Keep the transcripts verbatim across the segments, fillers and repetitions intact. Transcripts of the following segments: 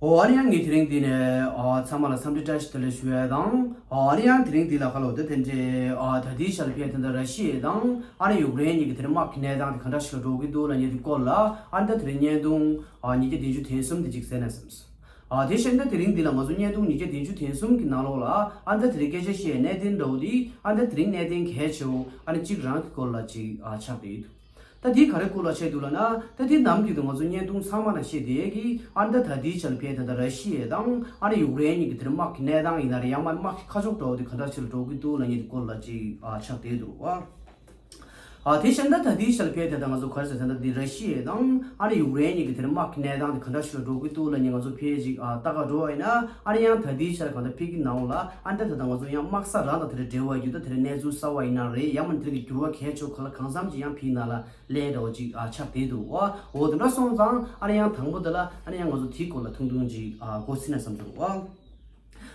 ཨོ་ཨ་ནི་ཡང་ངས་དེ་རིང་འདི་ནས་ཨ་ཚང་མ་ལ་འཚམས་འདྲི་བཀྲ་ཤིས་བདེ་ལེགས་ཞུ་ཡ་དང་། ཨོ་ཨ་ནི་ཡང་དེ་རིང་འདི་ལ་ཁ་ལོ་དེ་དེ་འདྲའི་ཨ་ད་ལྟའི་ཆར་ཕེ་དེ་འདྲ་ར་ཤི་ཡ་དང་ཨ་ནི་ཡུཀ་རེན་གཉིས་ཀྱི་དེ་རིང་དམག་གི་གནས་སྟངས་དེ་ག་འདྲ་ཞིག་ལ་འགྲོ་གི་འདུག་ལབ་མཁན་དེ་སྐོར་ལ་ཨ་ནི་ད་དེ་རིང་བརྙན་ཐུང་ཨ་ཉིས་བརྒྱ་བདུན་ཅུ་དོན་གསུམ་དེ་ཅིག་གསན་ན་བསམས། ཨ་དེ་བཞིན་ད་དེ་རིང་འདི་ལ་ང་ཚོ་བརྙན་ཐུང་ཉིས་བརྒྱ་བདུན་ཅུ་དོན་གསུམ་གྱི་ནང་ལོགས་ལ་ཨ་ནི་ད་དེ་རིང་སྐད་ཆ་བཤད་གནད་དོན་འདྲ་བོ་དེ་ཨ་ནི་ད་དེ་རིང་གནད་དོན་གལ་ཆེ་བོ་ཨ་ནི་གཅིག་རང་གི་སྐོར་ལ་ཅིག་ཨ་ཆགས་བསྡད་ཡོད་འདུག་ད་དེ་ག་རེ་སྐོར་ལ་བཤད་འདུག་ལབ་ན། ད་དེ་ནམ་རྒྱུན་དུ་ང་ཚོ་བརྙན་ཐུང་ཚང་མ་ལ་བཤད་བསྡད་ཀྱི་ཨ་ནི་ད་ད་ལྟའི་ཆར་ཕེ་ད་ལྟ་ར་ཤི་ཡ་དང་ཨ་ནི་ཡུཀ་རེན་གཉིས་ཀྱི་དེར་དམག་གི་གནས་སྟངས་ཡིན་ན་རེད། ཡང་མ་དམག་གི་ཁ་ཕྱོགས་འདྲ་བོ་དེ་ག་འདྲ་ཞིག་ལ་འགྲོ་གི་འདུག་ལབ་མཁན་དེ་སྐོར་ལ་ཅིག་ཨ་ཆགས་བསྡད་འདུག་བ། ཨ་དེ་བཞིན་ད་ད་ལྟའི་ཆར་ཕེ་ད་ལྟ་ང་ཚོ་ག་རེ་ཟེར་ད་ལྟ་འདི་ར་ཤི་ཡ་དང་ཨ་ནི་ཡུཀ་རེན་གཉིས་ཀྱི་དེར་དམག་གི་གནས་སྟངས་དེ་ག་འདྲ་ཞིག་ལ་འགྲོ་གི་འདུག་ལབ་མཁན་ང་ཚོ་ཕེ་ཅིག་ཨ་ལྟ་ག་འགྲོ་བ་ཡིན་ན་ཨ་ནི་ཡང་ད་ལྟའི་ཆར་གང་ལྟར་ཕེ་གི་ནང་ལ་ཨ་ནི་ད་ད་ལྟ་ང་ཚོ་ཡང་དམག་ས་རང་དང་དེ་འབྲེལ་བ་ཡོད་ད་དེ་རིང་གནས་ཚུལ་གསར་བ་ཡིན་ན་རེད། ཡང་མིན་དེ་རིང་གི་འགྱུར་བ་གལ་ཆེ་བོ་ག་ལ་གང་འཚམ་ཅིག་ཡང་ཕེ་ནང་ལ་ལས་འདྲ་བོ་ཅིག་ཨ་ཆགས་བསྡད་འདུག་བ། འོ་དེ་འདྲ་སོང་ཙང་ཨ་ནི་ཡང་དང་པོ་དེ་ལ་ཨ་ནི་ཡང་ང་ཚོ་དེའི་སྐོར་ལ་ཐུང་ཐུང་ཅིག་ཨ་གོ་ཚིག་ན་བསམ་འདུག་བ།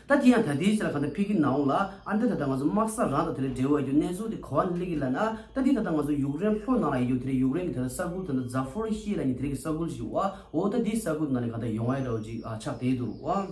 ད་དེ་ཡང་ད་ལྟའི་ཆ་ལ་གང་ལྟར་ཕེ་གི་ནང་ལ་ཨ་ནི་ད་ད་ལྟ་ང་ཚོ་དམག་ས་རང་དང་དེ་ལ་འབྲེལ་བ་ཡོད་གནས་ཚུལ་དེ་ག་བ་ནས་སླེབས་ཀྱི་ལབ་ན། ད་དེ་ད་ལྟ་ང་ཚོ་ཡུཀ་རེན་ལྷོ་ནང་ལ་ཡོད་དེ་རེད། ཡུཀ་རེན་གྱི་ད་ལྟ་ས་ཁུལ་ད་ལྟ་ཛ་ཕོ་རི་ཤི་ཡ་ལབ་མཁན་དེ་རིང་གི་ས་ཁུལ་ཞིག་བ། འོ་ད་དེའི་ས་ཁུལ་ནང་ནས་གང་ལྟར་ཡོང་ཡ་འདྲ་བོ་ཅིག་ཨ་ཆགས་བསྡད་འདུག་བ།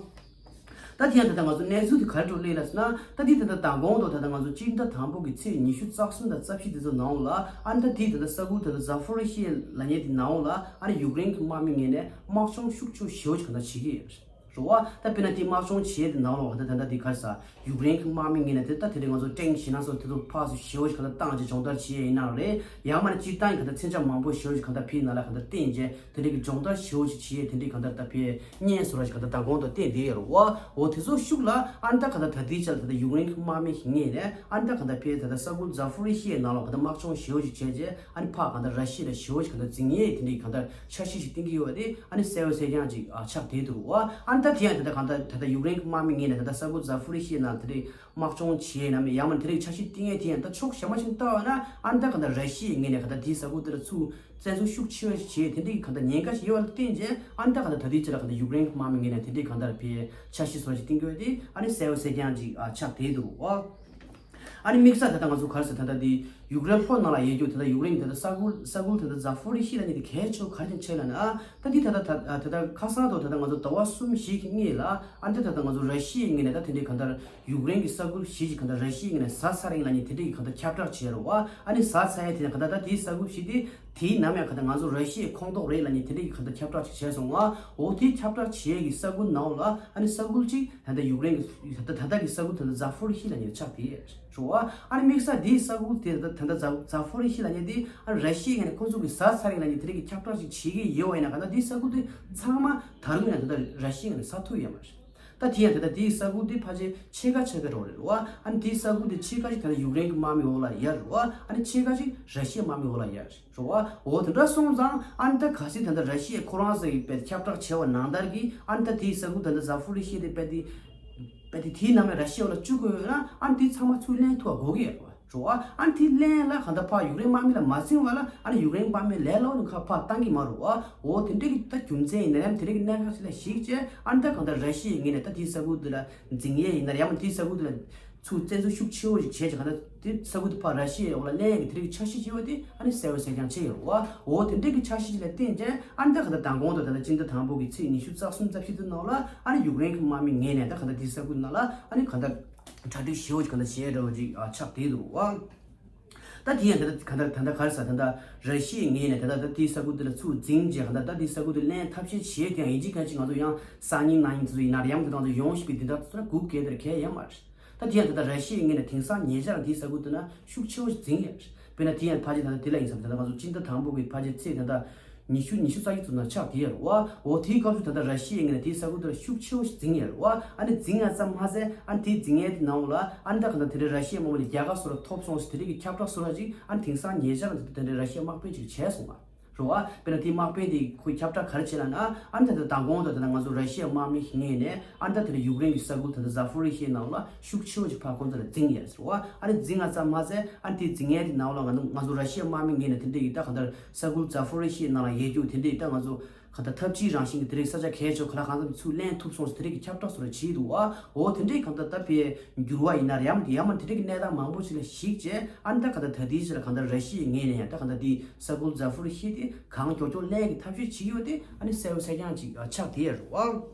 ད་དེ་ཡང་ད་ལྟ་ང་ཚོ་གནས་ཚུལ་དེ་ག་རེ་འགྲོ་སླེབས་ལབ་ཟེར་ན། ད་དེ་ད་ལྟ་མདང་དགོང་དུ་ད་ལྟ་ང་ཚོ་སྤྱི་ཟླ་དང་པོ་གི་ཚེས་ཉི་ཤུ་རྩ་གསུམ་དང་རྩ་བཞི་དེ་ཚོ་ནང་ལ་ཨ་ནི་ད་དེ་ད་ལྟ་ས་ཁུལ་ད་ལྟ་ཛ་ཕོ་རི་ཤི་ཡ་ལབ་མཁན་དེ་ནང་ལ་ཨ་ནི་ཡུཀ་རེན་གྱི་དམག་མི་ངོས་ནས་དམག་སྦྱོང་ཤུགས་ཆེ་ཞེ་བོ་ཅིག་གང་ལྟར་བྱེད་ཀྱི་ཡོད་རེད་བ། ད་དཔེར་ན་དེ་དམག་སྦྱོང་བྱེད་དེ་ནང་ལོགས་ད་ད་ད་དེ་ག་རེ་ཟ། ཡུཀ་རེན་གྱི་དམག་མི་ངོས་ནས་དེ་ད་དེ་རིང་ང་ཚོ་ཊེང་ཞེད་སྣང་སོགས་དེ་ཚོ་ཕར་ཚུར་ཞེ་བོ་ཞིག་གང་ལྟར་བཏང་བྱས་སྦྱོང་བརྡར་བྱེད་ཡ་ཡིན་ན་རེད། ཡང་མིན་ན་སྤྱིར་བཏང་གི་གང་ལྟར་མཚོན་ཆ་མང་པོ་ཞེ་བོ་ཞིག་གང་ལྟར་ཕེ་ནང་ལ་གང་ལྟར་བསྟན་བྱས་དེ་འདྲའི་གི་སྦྱོང་བརྡར་ཞེ་བོ་ཞིག་བྱེད་ཡས་དེ་འདྲའི་གང་ལྟར་ད་ཕེ་བརྙན་བཟོ་འདྲ་ཞིག་གང་ལྟར་མདང་དགོང་དུ་བསྟན་བསྡད་ཡོད་རེད་བ། འོ་དེ་ཚོ་ཤུགས་ལ་ཨ་ནི་ད་གང་ལྟར་ད་ལྟའི་ཆར་ད་ལྟ་ཡུཀ་རེན་གྱི་དམག་མི་ཞིག་ངོས་ནས་ཨ་ནི་ད་གང་ལྟར་ཕེ་ད་ལྟ་ས་ཁུལ་ཛ་ཕོ་རི་ཤི་ཡའི་ནང་ལ་གང་ལྟར་དམག་སྦྱོང་ཞེ་བོ་ཞིག་བྱས་རྗེས་ཨ་ནི་ཕར་གང་ལྟར་ར་ཤི་ཡ་ལ་ཞེ་བོ་ཞིག་གང་ལྟར་འཛིང་ཡས་དེ་འདྲའི་གང་ལྟར་འཆར་གཞི་ཞིག་བཏིང་གི་ཡོད་པ་དེ་ཨ་ནི་གསལ་པོ་གསལ་རྐྱང་ཅིག་ཨ་ཆགས་བསྡད་འདུག་བ། ཨ་ནི་ད་དེ་ཡང་ད་ལྟ་གང་ལྟར་ད་ལྟ་ཡུཀ་རེན་གྱི་དམག་མི་ངོས་ནས་ད་ལྟ་ས་ཁུལ་ཛ་ཕོ་རི་ཤི་ཡའི་ནང་དེ་འདྲའི་དམག་སྦྱོང་བྱས་ནམ་ཡང་མིན་དེ་རིང་འཆར་གཞི་བཏིང་ཡས་དེ་ཡང་ད་ཕྱོགས་གཞན་པ་ཞིག་ལྟ་བ་ན་ཨ་ནི་ད་གང་ལྟར་ར་ཤི་ཡའི་ངོས་ནས་གང་ལྟར་དེའི་ས་ཁུལ་དེ་ལ་ཚུར་བཙན་འཛུལ་ཤུགས་ཆེ་བ་ཞིག་བྱས་དེ་འདྲའི་གང་ལྟར་ཉེན་ཁ་ཞིག་ཡོད་པ་ལ་བརྟེན་བྱས་ཨ་ནི་ད་གང་ལྟར་ད་ལྟའི་ཆ་ལ་གང་ལྟར་ཡུཀ་རེན་གྱི་དམག་མི་ངོས་ནས་དེ་འདྲའི་གང་ལྟར་ཕེ་འཆར་གཞི་བཟོ་འདྲ་ཞིག་བཏིང་དགོས་དེ་ཨ་ནི་གསལ་པོ་གསལ་རྐྱང་ཅིག་ཨ་ཆགས་བསྡད་འདུག་བ། ཨ་ནི་དམིགས་བསལ་ད་ལྟ་ང་ཚོ་ག་རེ་ཟེར་ད་ལྟ་དེ་ཡུཀ་རེན་ལྷོ་ནང་ལ་ཡོད་རྒྱུ་ད་ལྟ་ཡུཀ་རེན་གྱི་ད་ལྟ་ས་ཁུལ་ས་ཁུལ་ད་ལྟ་ཛ་ཕོ་རི་ཤི་ལབ་མཁན་དེ་གལ་ཆེ་བ་ག་རེ་བྱས་ལབ་ན། ད་འདི་ད་ལྟ་ད་ད་ལྟ་ཁ་སང་དུ་ད་ལྟ་ང་ཚོ་ཟླ་བ་གསུམ་བཞི་གི་སྔོན་ལ་ཨ་ནི་ད་ད་ལྟ་ང་ཚོ་ར་ཤི་ཡའི་ངོས་ནས་ད་དེ་འདྲའི་གང་ལྟར་ཡུཀ་རེན་གྱི་ས་ཁུལ་བཞི་ཅིག་གང་ལྟར་ར་ཤི་ཡའི་ངོས་ནས་ཟ་ཚར་ཡིན་ལབ་མཁན་དེ་འདྲའི་གི་གང་ལྟར་ཁྱབ་བསྒྲགས་བྱས་རེད་བ། ཨ་ནི་ཟ་ཚར་ཡས་དེ་ནས་གང་ལྟར་ད་དེའི་ས་ཁུལ་བཞི་དེ་དེའི་ནང་ཡང་གང་ལྟར་ང་ཚོ་ར་ཤི་ཡའི་ཁོངས་གཏོགས་རེད་ལབ་མཁན་དེ་འདྲའི་གི་གང་ལྟར་ཁྱབ་བསྒྲགས་ཅིག་བྱས་སོང་ང་། འོ་དེའི་ཁྱབ་བསྒྲགས་བྱས་ཡས་ཀྱི་ས་ཁུལ་ནང་ལ་ཨ་ནི་ས་ཁུལ་གཅིག་ད་ལྟ་ཡུཀ་རེན་གྱི་ད་ལྟ་ད་ལྟ་གི་ས་ཁུལ་ད་ལྟ་ཛ་ཕོ་རི་ཤི་ལབ་མཁན་ཆགས་བསྡད་ཡོད་རེད་བ། ཨ་ནི་དམིགས་བསལ་དེའི་ས་ཁུལ་དེ་ད་ད་ལྟ་ཛ་ཛ་ཕོ་རི་ཤི་ལབ་མཁན་དེ་ཨ་ནི་ར་ཤི་ཡའི་ངོས་ནས་ཁོ་ཚོ་གི་ཟ་ཚར་ཡིན་ལབ་མཁན་དེ་འདྲའི་གི་ཁྱབ་བསྒྲགས་ཅིག་བྱེད་ཀྱི་ཡོད་པ་ཡིན་ན་གང་ལྟར་དེའི་ས་ཁུལ་དེ་ཚང་མ་ད་རུང་ཡང་ད་ལྟ་ར་ཤི་ཡའི་ངོས་ནས་ཟ་ཐུབ་ཡོད་མ་རེད། ད་དེ་ཡང་ད་ལྟ་དེའི་ས་ཁུལ་དེ་ཕལ་ཆེར་ཕྱེད་ཀ་ཕྱེད་ཀ་འདྲ་བོ་རེད་བ། ཨ་ནི་དེའི་ས་ཁུལ་དེ་ཕྱེད་ཀ་ཅིག་ད་ལྟ་ཡུཀ་རེན་གྱི་དམག་མི་འོག་ལ་ཡོད་རེད་བ། ཨ་ནི་ཕྱེད་ཀ་ཅིག་ར་ཤི་ཡའི་དམག་མི་འོག་ལ་ཡོད་རེད་བ། འོ་དེ་འདྲ་སོང་ཙང་ཨ་ནི་ད་གལ་སྲིད་ད་ལྟ་ར་ཤི་ཡས་ཁོ་རང་ཚོ་གིས་དཔེ་ཁྱབ་བསྒྲགས་བྱས་པ་ནང་ལྟར་གྱི་ཨ་ནི་ད་དེའི་ས་ཁུལ་ད་ལྟ་ཛ་ཕོ་རི་ཤི་དེ་དཔེ་དེ་དཔེ་དེ་དེའི་ནང་ནས་ར་ཤི་ཡ་འོག་ལ་བཅུག་དགོས་ཡོད་ན་ཨ་ནི་དེ་ཚང་མ་ཚུར་ལེན་ཐུབ་པ་དགོས་ཀྱི་ཡོད་རེད་བ། རེད་བ། ཨ་ནི་དེ་ལེན་ལ་གང་ལྟར་ཕར་ཡུཀ་རེན་དམག་མི་ལ་མ་འཛིང་བ་ལ་ཨ་ནི་ཡུཀ་རེན་དམག་མི་ལས་སླ་པོ་ནས་ཁ་ཕར་བཏང་གི་མ་རེད་བ། འོ་དེ་འདྲ་གི་ད་རྒྱུ་མཚན་ཡིན་ན་ཡང་དེ་འདྲ་གི་གནད་འགག་ཅིག་ལ་གཞིགས་བྱས་ཨ་ནི་ད་གང་ལྟར་ར་ཤི་ཡའི་ངོས་ནས་ད་དེའི་ས་ཁུལ་དེ་ལ་འཛིང་ཡས་ཡིན་ན་ཡང་མིན་དེའི་ས་ཁུལ་དེ་ལ་ཚུར་བཙན་འཛུལ་ཤུགས་ཆེ་བོ་ཞིག་བྱས་ཀྱི་གང་ལྟར་དེ་ས་ཁུལ་དེ་ཕར་ར་ཤི་ཡའི་འོག་ལ་ལེན་ཡས་ཀྱི་དེ་འདྲ་གི་འཆར་གཞི་བྱས་པ་དེ་ཨ་ནི་གསལ་པོ་གསལ་རྐྱང་བྱས་ཡོད་རེད་བ། འོ་དེ་འདྲ་གི་འཆར་གཞི་ཅིག་ལ་བརྟེན་བྱས་ཨ་ནི་ད་གང་ལྟར་མདང་དགོང་དུ་ད་ལྟ་སྤྱི་ཟླ་དང་པོ་གི་ཚེས་ཉི་ཤུ་རྩ་གསུམ་རྩ་བཞི་དེ་ནང་ལ་ཨ་ནི་ཡུཀ་རེན་གྱི་དམག་མི་ངོས་ནས་ད་གང་ལྟར་དེའི་ས་ཁུལ་ནང་ལ་ཨ་ནི་གང་ལྟར་གྲ་སྒྲིག་ཞེ་པོ་ཅིག་གང་ལྟར་བྱས་འདྲ་བོ་ཅིག་ཨ་ཆགས་བསྡད་འདུག་བ། ད་དེ་ཡང་ད་ལྟ་གང་ལྟར་ད་ལྟ་ག་རེ་ཟ་ད་ལྟ་ར་ཤི་ཡའི་ངོས་ནས་ད་ལྟ་ད་དེའི་ས་ཁུལ་དེ་ལ་ཚུར་འཛིང་བྱས་གང་ལྟར་ད་དེའི་ས་ཁུལ་དེ་ལེན་ཐབས་ཤེས་བྱས་ཀྱང་ཡིན་གཅིག་མིན་གཅིག་ང་ཚོ་ཡང་སང་ཉིན་གནངས་ཉིན་དེ་ཚོ་ཡིན་ན་རེད་ཡང་དེ་དང་ཚོ་ཡོང་ཞིག་པའི་དེ་དག་ཚོ་ལ་སྒུག་གལ་དེར་གལ་ཡོད་མ་རེད། ད་དེ་ཡང་ད་ལྟ་ར་ཤི་ཡའི་ངོས་ནས་དེང་སང་ཉེ་ཆར་དེའི་ས་ཁུལ་དེ་ན་ཤུགས་ཆེ་བོ་ཞིག་འཛིང་ཡོད་རེད། དཔེར་ན་དེ་ཡང་ཕལ་ཆེར་ད་ལྟ་དེ་ལ་ཡིན་ཙང་ད་ལྟ་ང་ཚོ་སྤྱི་ཟླ་དང་པོ་གི་ཕལ་ཆེར་ཚེས་ད་ལྟ་ཉི་ཤུ་ཉི་ཤུ་རྩ་གཅིག་ཙམ་ན་ཆགས་བསྡད་ཡོད་རེད་བ། འོ་དེའི་སྐབས་སུ་ད་ལྟ་ར་ཤི་ཡའི་ངོས་ནས་དེའི་ས་ཁུལ་དེ་ལ་ཤུགས་ཆེ་བོ་ཞིག་འཛིང་ཡོད་རེད་བ། ཨ་ནི་འཛིང་ཡ་ཙམ་མ་ཟད་ཨ་ནི་དེའི་འཛིང་ཡའི་དེ་ནང་ལ་ཨ་ནི་ད་ག་ད་དེ་འདྲའི་ར་ཤི་ཡའི་དམག་མི་ལ་རྒྱལ་ཁ་བཟོ་འདྲ་ཐོབ་སོང་ཟེར་དེ་འདྲའི་གི་ཁྱབ་བསྒྲགས་བཟོ་འདྲ་ཅིག་ཨ་ནི་དེང་སང་ཉེ་ཆར་ལ་དེ་འདྲའི་ར་ཤི་ཡའི་དམག་དཔོན་ཅིག་བྱས་སོང་བ། རེད་བ། དཔེར་ན་དེའི་དམག་དཔོན་དེ་ཁོས་ཁྱབ་བསྒྲགས་ག་རེ་བྱས་ལབ་ན་ཨ་ནི་ད་ལྟ་མདང་དགོང་དུ་ད་ལྟ་ང་ཚོ་ར་ཤི་ཡའི་དམག་མི་ཞིག་ངོས་ནས་ཨ་ནི་ད་དེ་འདྲ་ཡུཀ་རེན་གྱི་ས་ཁུལ་ད་ལྟ་ཛ་ཕོ་རི་ཤི་ཡའི་ནང་ལ་ཤུགས་ཆེ་བོ་ཞིག་ཕར་ཁོང་ཚོ་ལ་འཛིང་ཡས་ཟེར་བ། ཨ་ནི་འཛིང་ཡ་ཙམ་མ་ཟད་ཨ་ནི་དེ་འཛིང་ཡས་དེ་ནང་ལ་ང་ང་ཚོ་ར་ཤི་ཡའི་དམག་མི་ངོས་ནས་དེ་འདྲ་ཡི་ད་གང་ལྟར་ས་ཁུལ་ཛ་ཕོ་རི་ཤི་ཡའི་ནང་ལ་ཡོད་རྒྱུ་དེ་འདྲ་ཡི་ད་ང་ཚོ་གང་ལྟར་འཐབ་ཇུས་རང་བཞིན་གྱི་དེ་རིང་ས་ཆ་གལ་ཆེ་བོ་ག་ལ་གང་འཚམ་ཚུར་ལེན་ཐུབ་སོང་ཟེར་དེ་རིང་གི་ཁྱབ་བསྒྲགས་བཟོ་འདྲ་བྱས་འདུག་བ། འོ་དེ་འདྲའི་གང་ལྟར་ད་ཕའི་འགྱུར་བ་ཡིན་ན་རེད་ཡང་ཡང་མིན་དེ་འདྲའི་གི་གནས་སྟངས་མང་པོ་ཞིག་ལ་གཞིགས་བྱས་ཨ་ནི་ད་གང་ལྟར་ད་ལྟའི་ཆ་ལ་གང་ལྟར་ར་ཤི་ཡའི་ངོས་ནས་ཡང་ད་གང་ལྟར་དེའི་ས་ཁུལ་ཛ་ཕོ་རི་ཤི་ཡ་དེ་གང་མགྱོགས་མགྱོགས་ལེན་གྱི་ཐབས་ཤེས་བྱེད་ཀྱི་ཡོད་དེ་ཨ་ནི་གསལ་པོ་གསལ་རྐྱང་ཅིག་ཆགས་བསྡད་ཡོད་རེད་བ།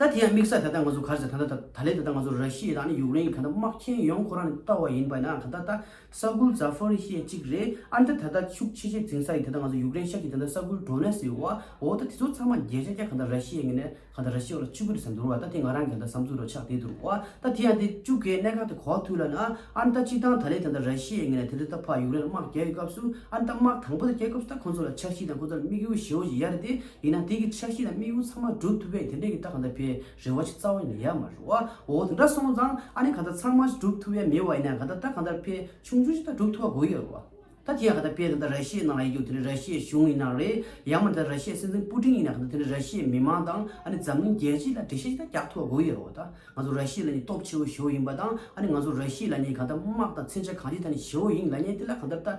ད་དེ་ཡང་དམིགས་བསལ་ད་ལྟ་ང་ཚོ་ག་རེ་ཟེར། ད་ལྟ་ད་ད་ལན་ད་ལྟ་ང་ཚོ་ར་ཤི་ཡ་དང་ཨ་ནི་ཡུཀ་རེན་གྱི་ག་ད་དམག་ཆེན་ཡོང་ཁོ་རང་ནས་ལྟ་བ་ཡིན་པ་ན་ག་ད་ད་ས་ཁུལ་ཛ་ཕོ་རི་ཤི་ཡ་གཅིག་རེད། ཨ་ནི་ད་ད་ད་ཤུགས་ཆེ་ཆེ་འཛིང་ས་ཡིན་ད་ད་ང་ཚོ་ཡུཀ་རེན་ཤར་གྱི་ད་ད་ས་ཁུལ་ཌོ་ནེ་སི་ཡོད་བ། འོ་ད་དེ་ཚོ་ཚང་མ་བརྒྱ་ཆ་བརྒྱ་ག་ད་ར་ཤི་ཡའི་ངོས་ནས་ག་ད་ར་ཤི་ཡ་ལ་བཅུག་གི་རེད་བསམ་འདུག་བ། ད་དེ་ང་རང་གི་ད་བསམ་ཚུལ་རོ་ཆགས་བསྡད་འདུག་བ། ད་དེ་ཡང་དེ་བཅུག་གི་གནད་འགག་དེ་གོ་ཐུབ་ལ་ན་ཨ་ནི་ད་སྤྱིར་བཏང་ད་ལན་ད་ད་ར་ཤི་ཡའི་ངོས་ནས་དེ་འདྲ་ད་ཕར་ཡུཀ་རེན་ལ་དམག་རྒྱག་གི་སྐབས་སུ་ཨ་ནི་ད་དམག་དང་པོ་ད་རྒྱག་སྐབས་སུ་ད་ཁོང་ཚོ་ལ་འཆར་གཞི་དང་ཁོང་ཚོ་ལ་དམིགས་ཡུལ་ཞེ་པོ་ཅིག་ཡོད་རེད་དེ། ཡིན་ན་དེ་གི་འཆར་གཞི་དང་དམིགས་ཡུལ་ཚང་མ་འགྲུབ་ཐུབ་པའི་དེ་འདྲས་ཀྱི་ད་གང་ལྟར་ཕའི་རེ་བ་ཅིག་རྩ་བ་ནས་ཡོད་མ་རེད་བ། འོ་དེ་འདྲ་སོང་ཙང་ཨ་ནི་གང་ལྟར་ཚང་མ་འགྲུབ་ཐུབ་ཡ་མེད་བ་ཡིན་ན་གང་ལྟར་ད་གང་ལྟར་ཕའི་ཆུང་ཆུང་ཞིག་ད་འགྲུབ་ཐུབ་པ་དགོས་ཡོད་རེད་བ། ད་དེ་ཡང་གང་ལྟར་ཕའི་གང་ལྟར་ར་ཤི་ཡའི་ནང་ལ་ཡོད་དེ་འདྲས་ར་ཤི་ཡའི་གཞུང་ཡིན་ན་རེད། ཡང་མིན་ད་ར་ཤི་ཡའི་སྲིད་འཛིན་པུ་ཏིན་ཡིན་ན་གང་ལྟར་དེ་འདྲས་ར་ཤི་ཡའི་མི་མང་དང་ཨ་ནི་འཛམ་གླིང་རྒྱལ་སྤྱི་ལ་འགྲེལ་བཤད་ཅིག་ད་རྒྱག་ཐུབ་པ་དགོས་ཡོད་རེད་བ། ད་ང་ཚོ་ར་ཤི་ཡ་ལབ་མཁན་སྟོབས་ཆེ་བོ་ཞེ་པོ་ཡིན་པ་དང་ཨ་ནི་ང་ཚོ་ར་ཤི་ཡ་ལབ་མཁན་གང་ལྟར་དམག་དང་མཚོན་ཆ་གང་ཅི་ད་ནི་ཞེ་པོ་ཡིན་ལབ་མཁན་དེ་ལ་གང་ལྟར་ད།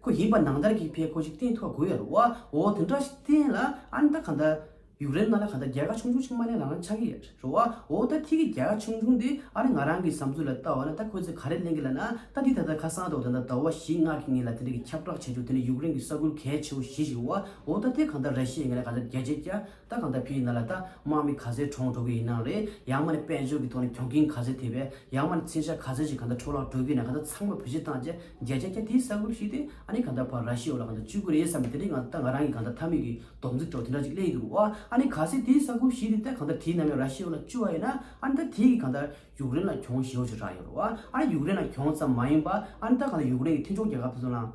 ཁོ་ཡིན་པ་ནང་ལྟར་གྱི་ཕའི་ཁོ་ཞིག་བསྟན་ཐུབ་དགོས་ཡོད་རེད་བ། འོ་དེ་འདྲ་ཞིག་བསྟན་ལ་ཨ་ནི་ད་གང་ལྟར་ཡུཀ་རེན་ནང་ལ་གང་ལྟར་རྒྱལ་ཁ་ཆུང་ཆུང་ཞིག་མ་ལེན་ལ་རང་ཆགས་ཀྱི་ཡོད་རེད་བ། འོ་ད་ཐིག་གི་རྒྱལ་ཁ་ཆུང་ཆུང་དེ་ཨ་ནི་ང་རང་གི་བསམ་ཚུལ་ལ་ལྟ་བ་ན་ད་ཁོ་ཚོས་ག་རེ་ལེན་གི་ལབ་ན་ད་འདི་ད་ལྟ་ཁ་སང་དང་ད་ལྟ་ཟླ་བ་བཞི་ལྔ་གི་སྔོན་ལ་དེ་འདྲ་གི་ཁྱབ་བསྒྲགས་བྱས་བྱུང་། དེ་ནས་ཡུཀ་རེན་གི་ས་ཁུལ་གལ་ཆེ་བོ་བཞི་ཞིག་བ། འོ་ད་དེ་གང་ལྟར་ར་ཤི་ཡའི་ངོས་ལ་གང་ལྟར་རྒྱ་ཆེ་རྒྱ། ད་གང་ལྟར་ཕའི་ནང་ལ་ད་དམག་མི་ག་ཚད་གྲོངས་འགྲོ་གི་ཡིན་ནའང་རེད། ཡང་མིན་ན་དཔལ་འབྱོར་གྱི་ཐོག་ནས་གྱོང་གུན་ག་ཚད་ཐེབས་པས། ཡང་མིན་ན་མཚོན་ཆ་ག་ཚད་ཅིག་གང་ལྟར་འཕྲོ་བརླག་འགྲོ་གི་ཡིན་ན་གང་ལྟར་ཚང་མ་བེད་སྤྱོད་བཏང་བྱས་བརྒྱ་ཆ་བརྒྱ་དེའི་ས་ཁུལ་བཞི་དེ་ཨ་ནི་གང་ལྟར་ཕར་ར་ཤི་ཡ་ལ་གང་ལྟར་བཅུག་གི་རེད་བསམ་པའི་དེ་འདྲའི་ང་ད་ང་རང་གི་གང་ལྟར་མཐའ་མའི་གི་སྡོམ་ཚིག་འདྲ་བོ་དེ་འདྲ་ཅིག་སླེབས་ཡོང་གི་འདུག་བ། ཨ་ནི་གལ་སྲིད་དེའི་ས་ཁུལ་བཞི་དེ་ད་གང་ལྟར་དེའི་ནང་ནས་ར་ཤི་ཡ་ལ་བཅུག་པ་ཡིན་ན་ཨ་ནི་ད་དེ་གི་གང་ལྟར་ཡུཀ་རེན་ལ་གྱོང་ཞེ་པོ་ཅིག་རག་ཡོད་རེད་བ། ཨ་ནི་ཡུཀ་རེན་ལ་གྱོང་ཙམ་མ་ཡིན་པ་ཨ་ནི་ད་གང་ལྟར་ཡུཀ་རེན་གི་མཐུན་ཕྱོགས་རྒྱལ་ཁབ་དེ་ཚོ་ལའང་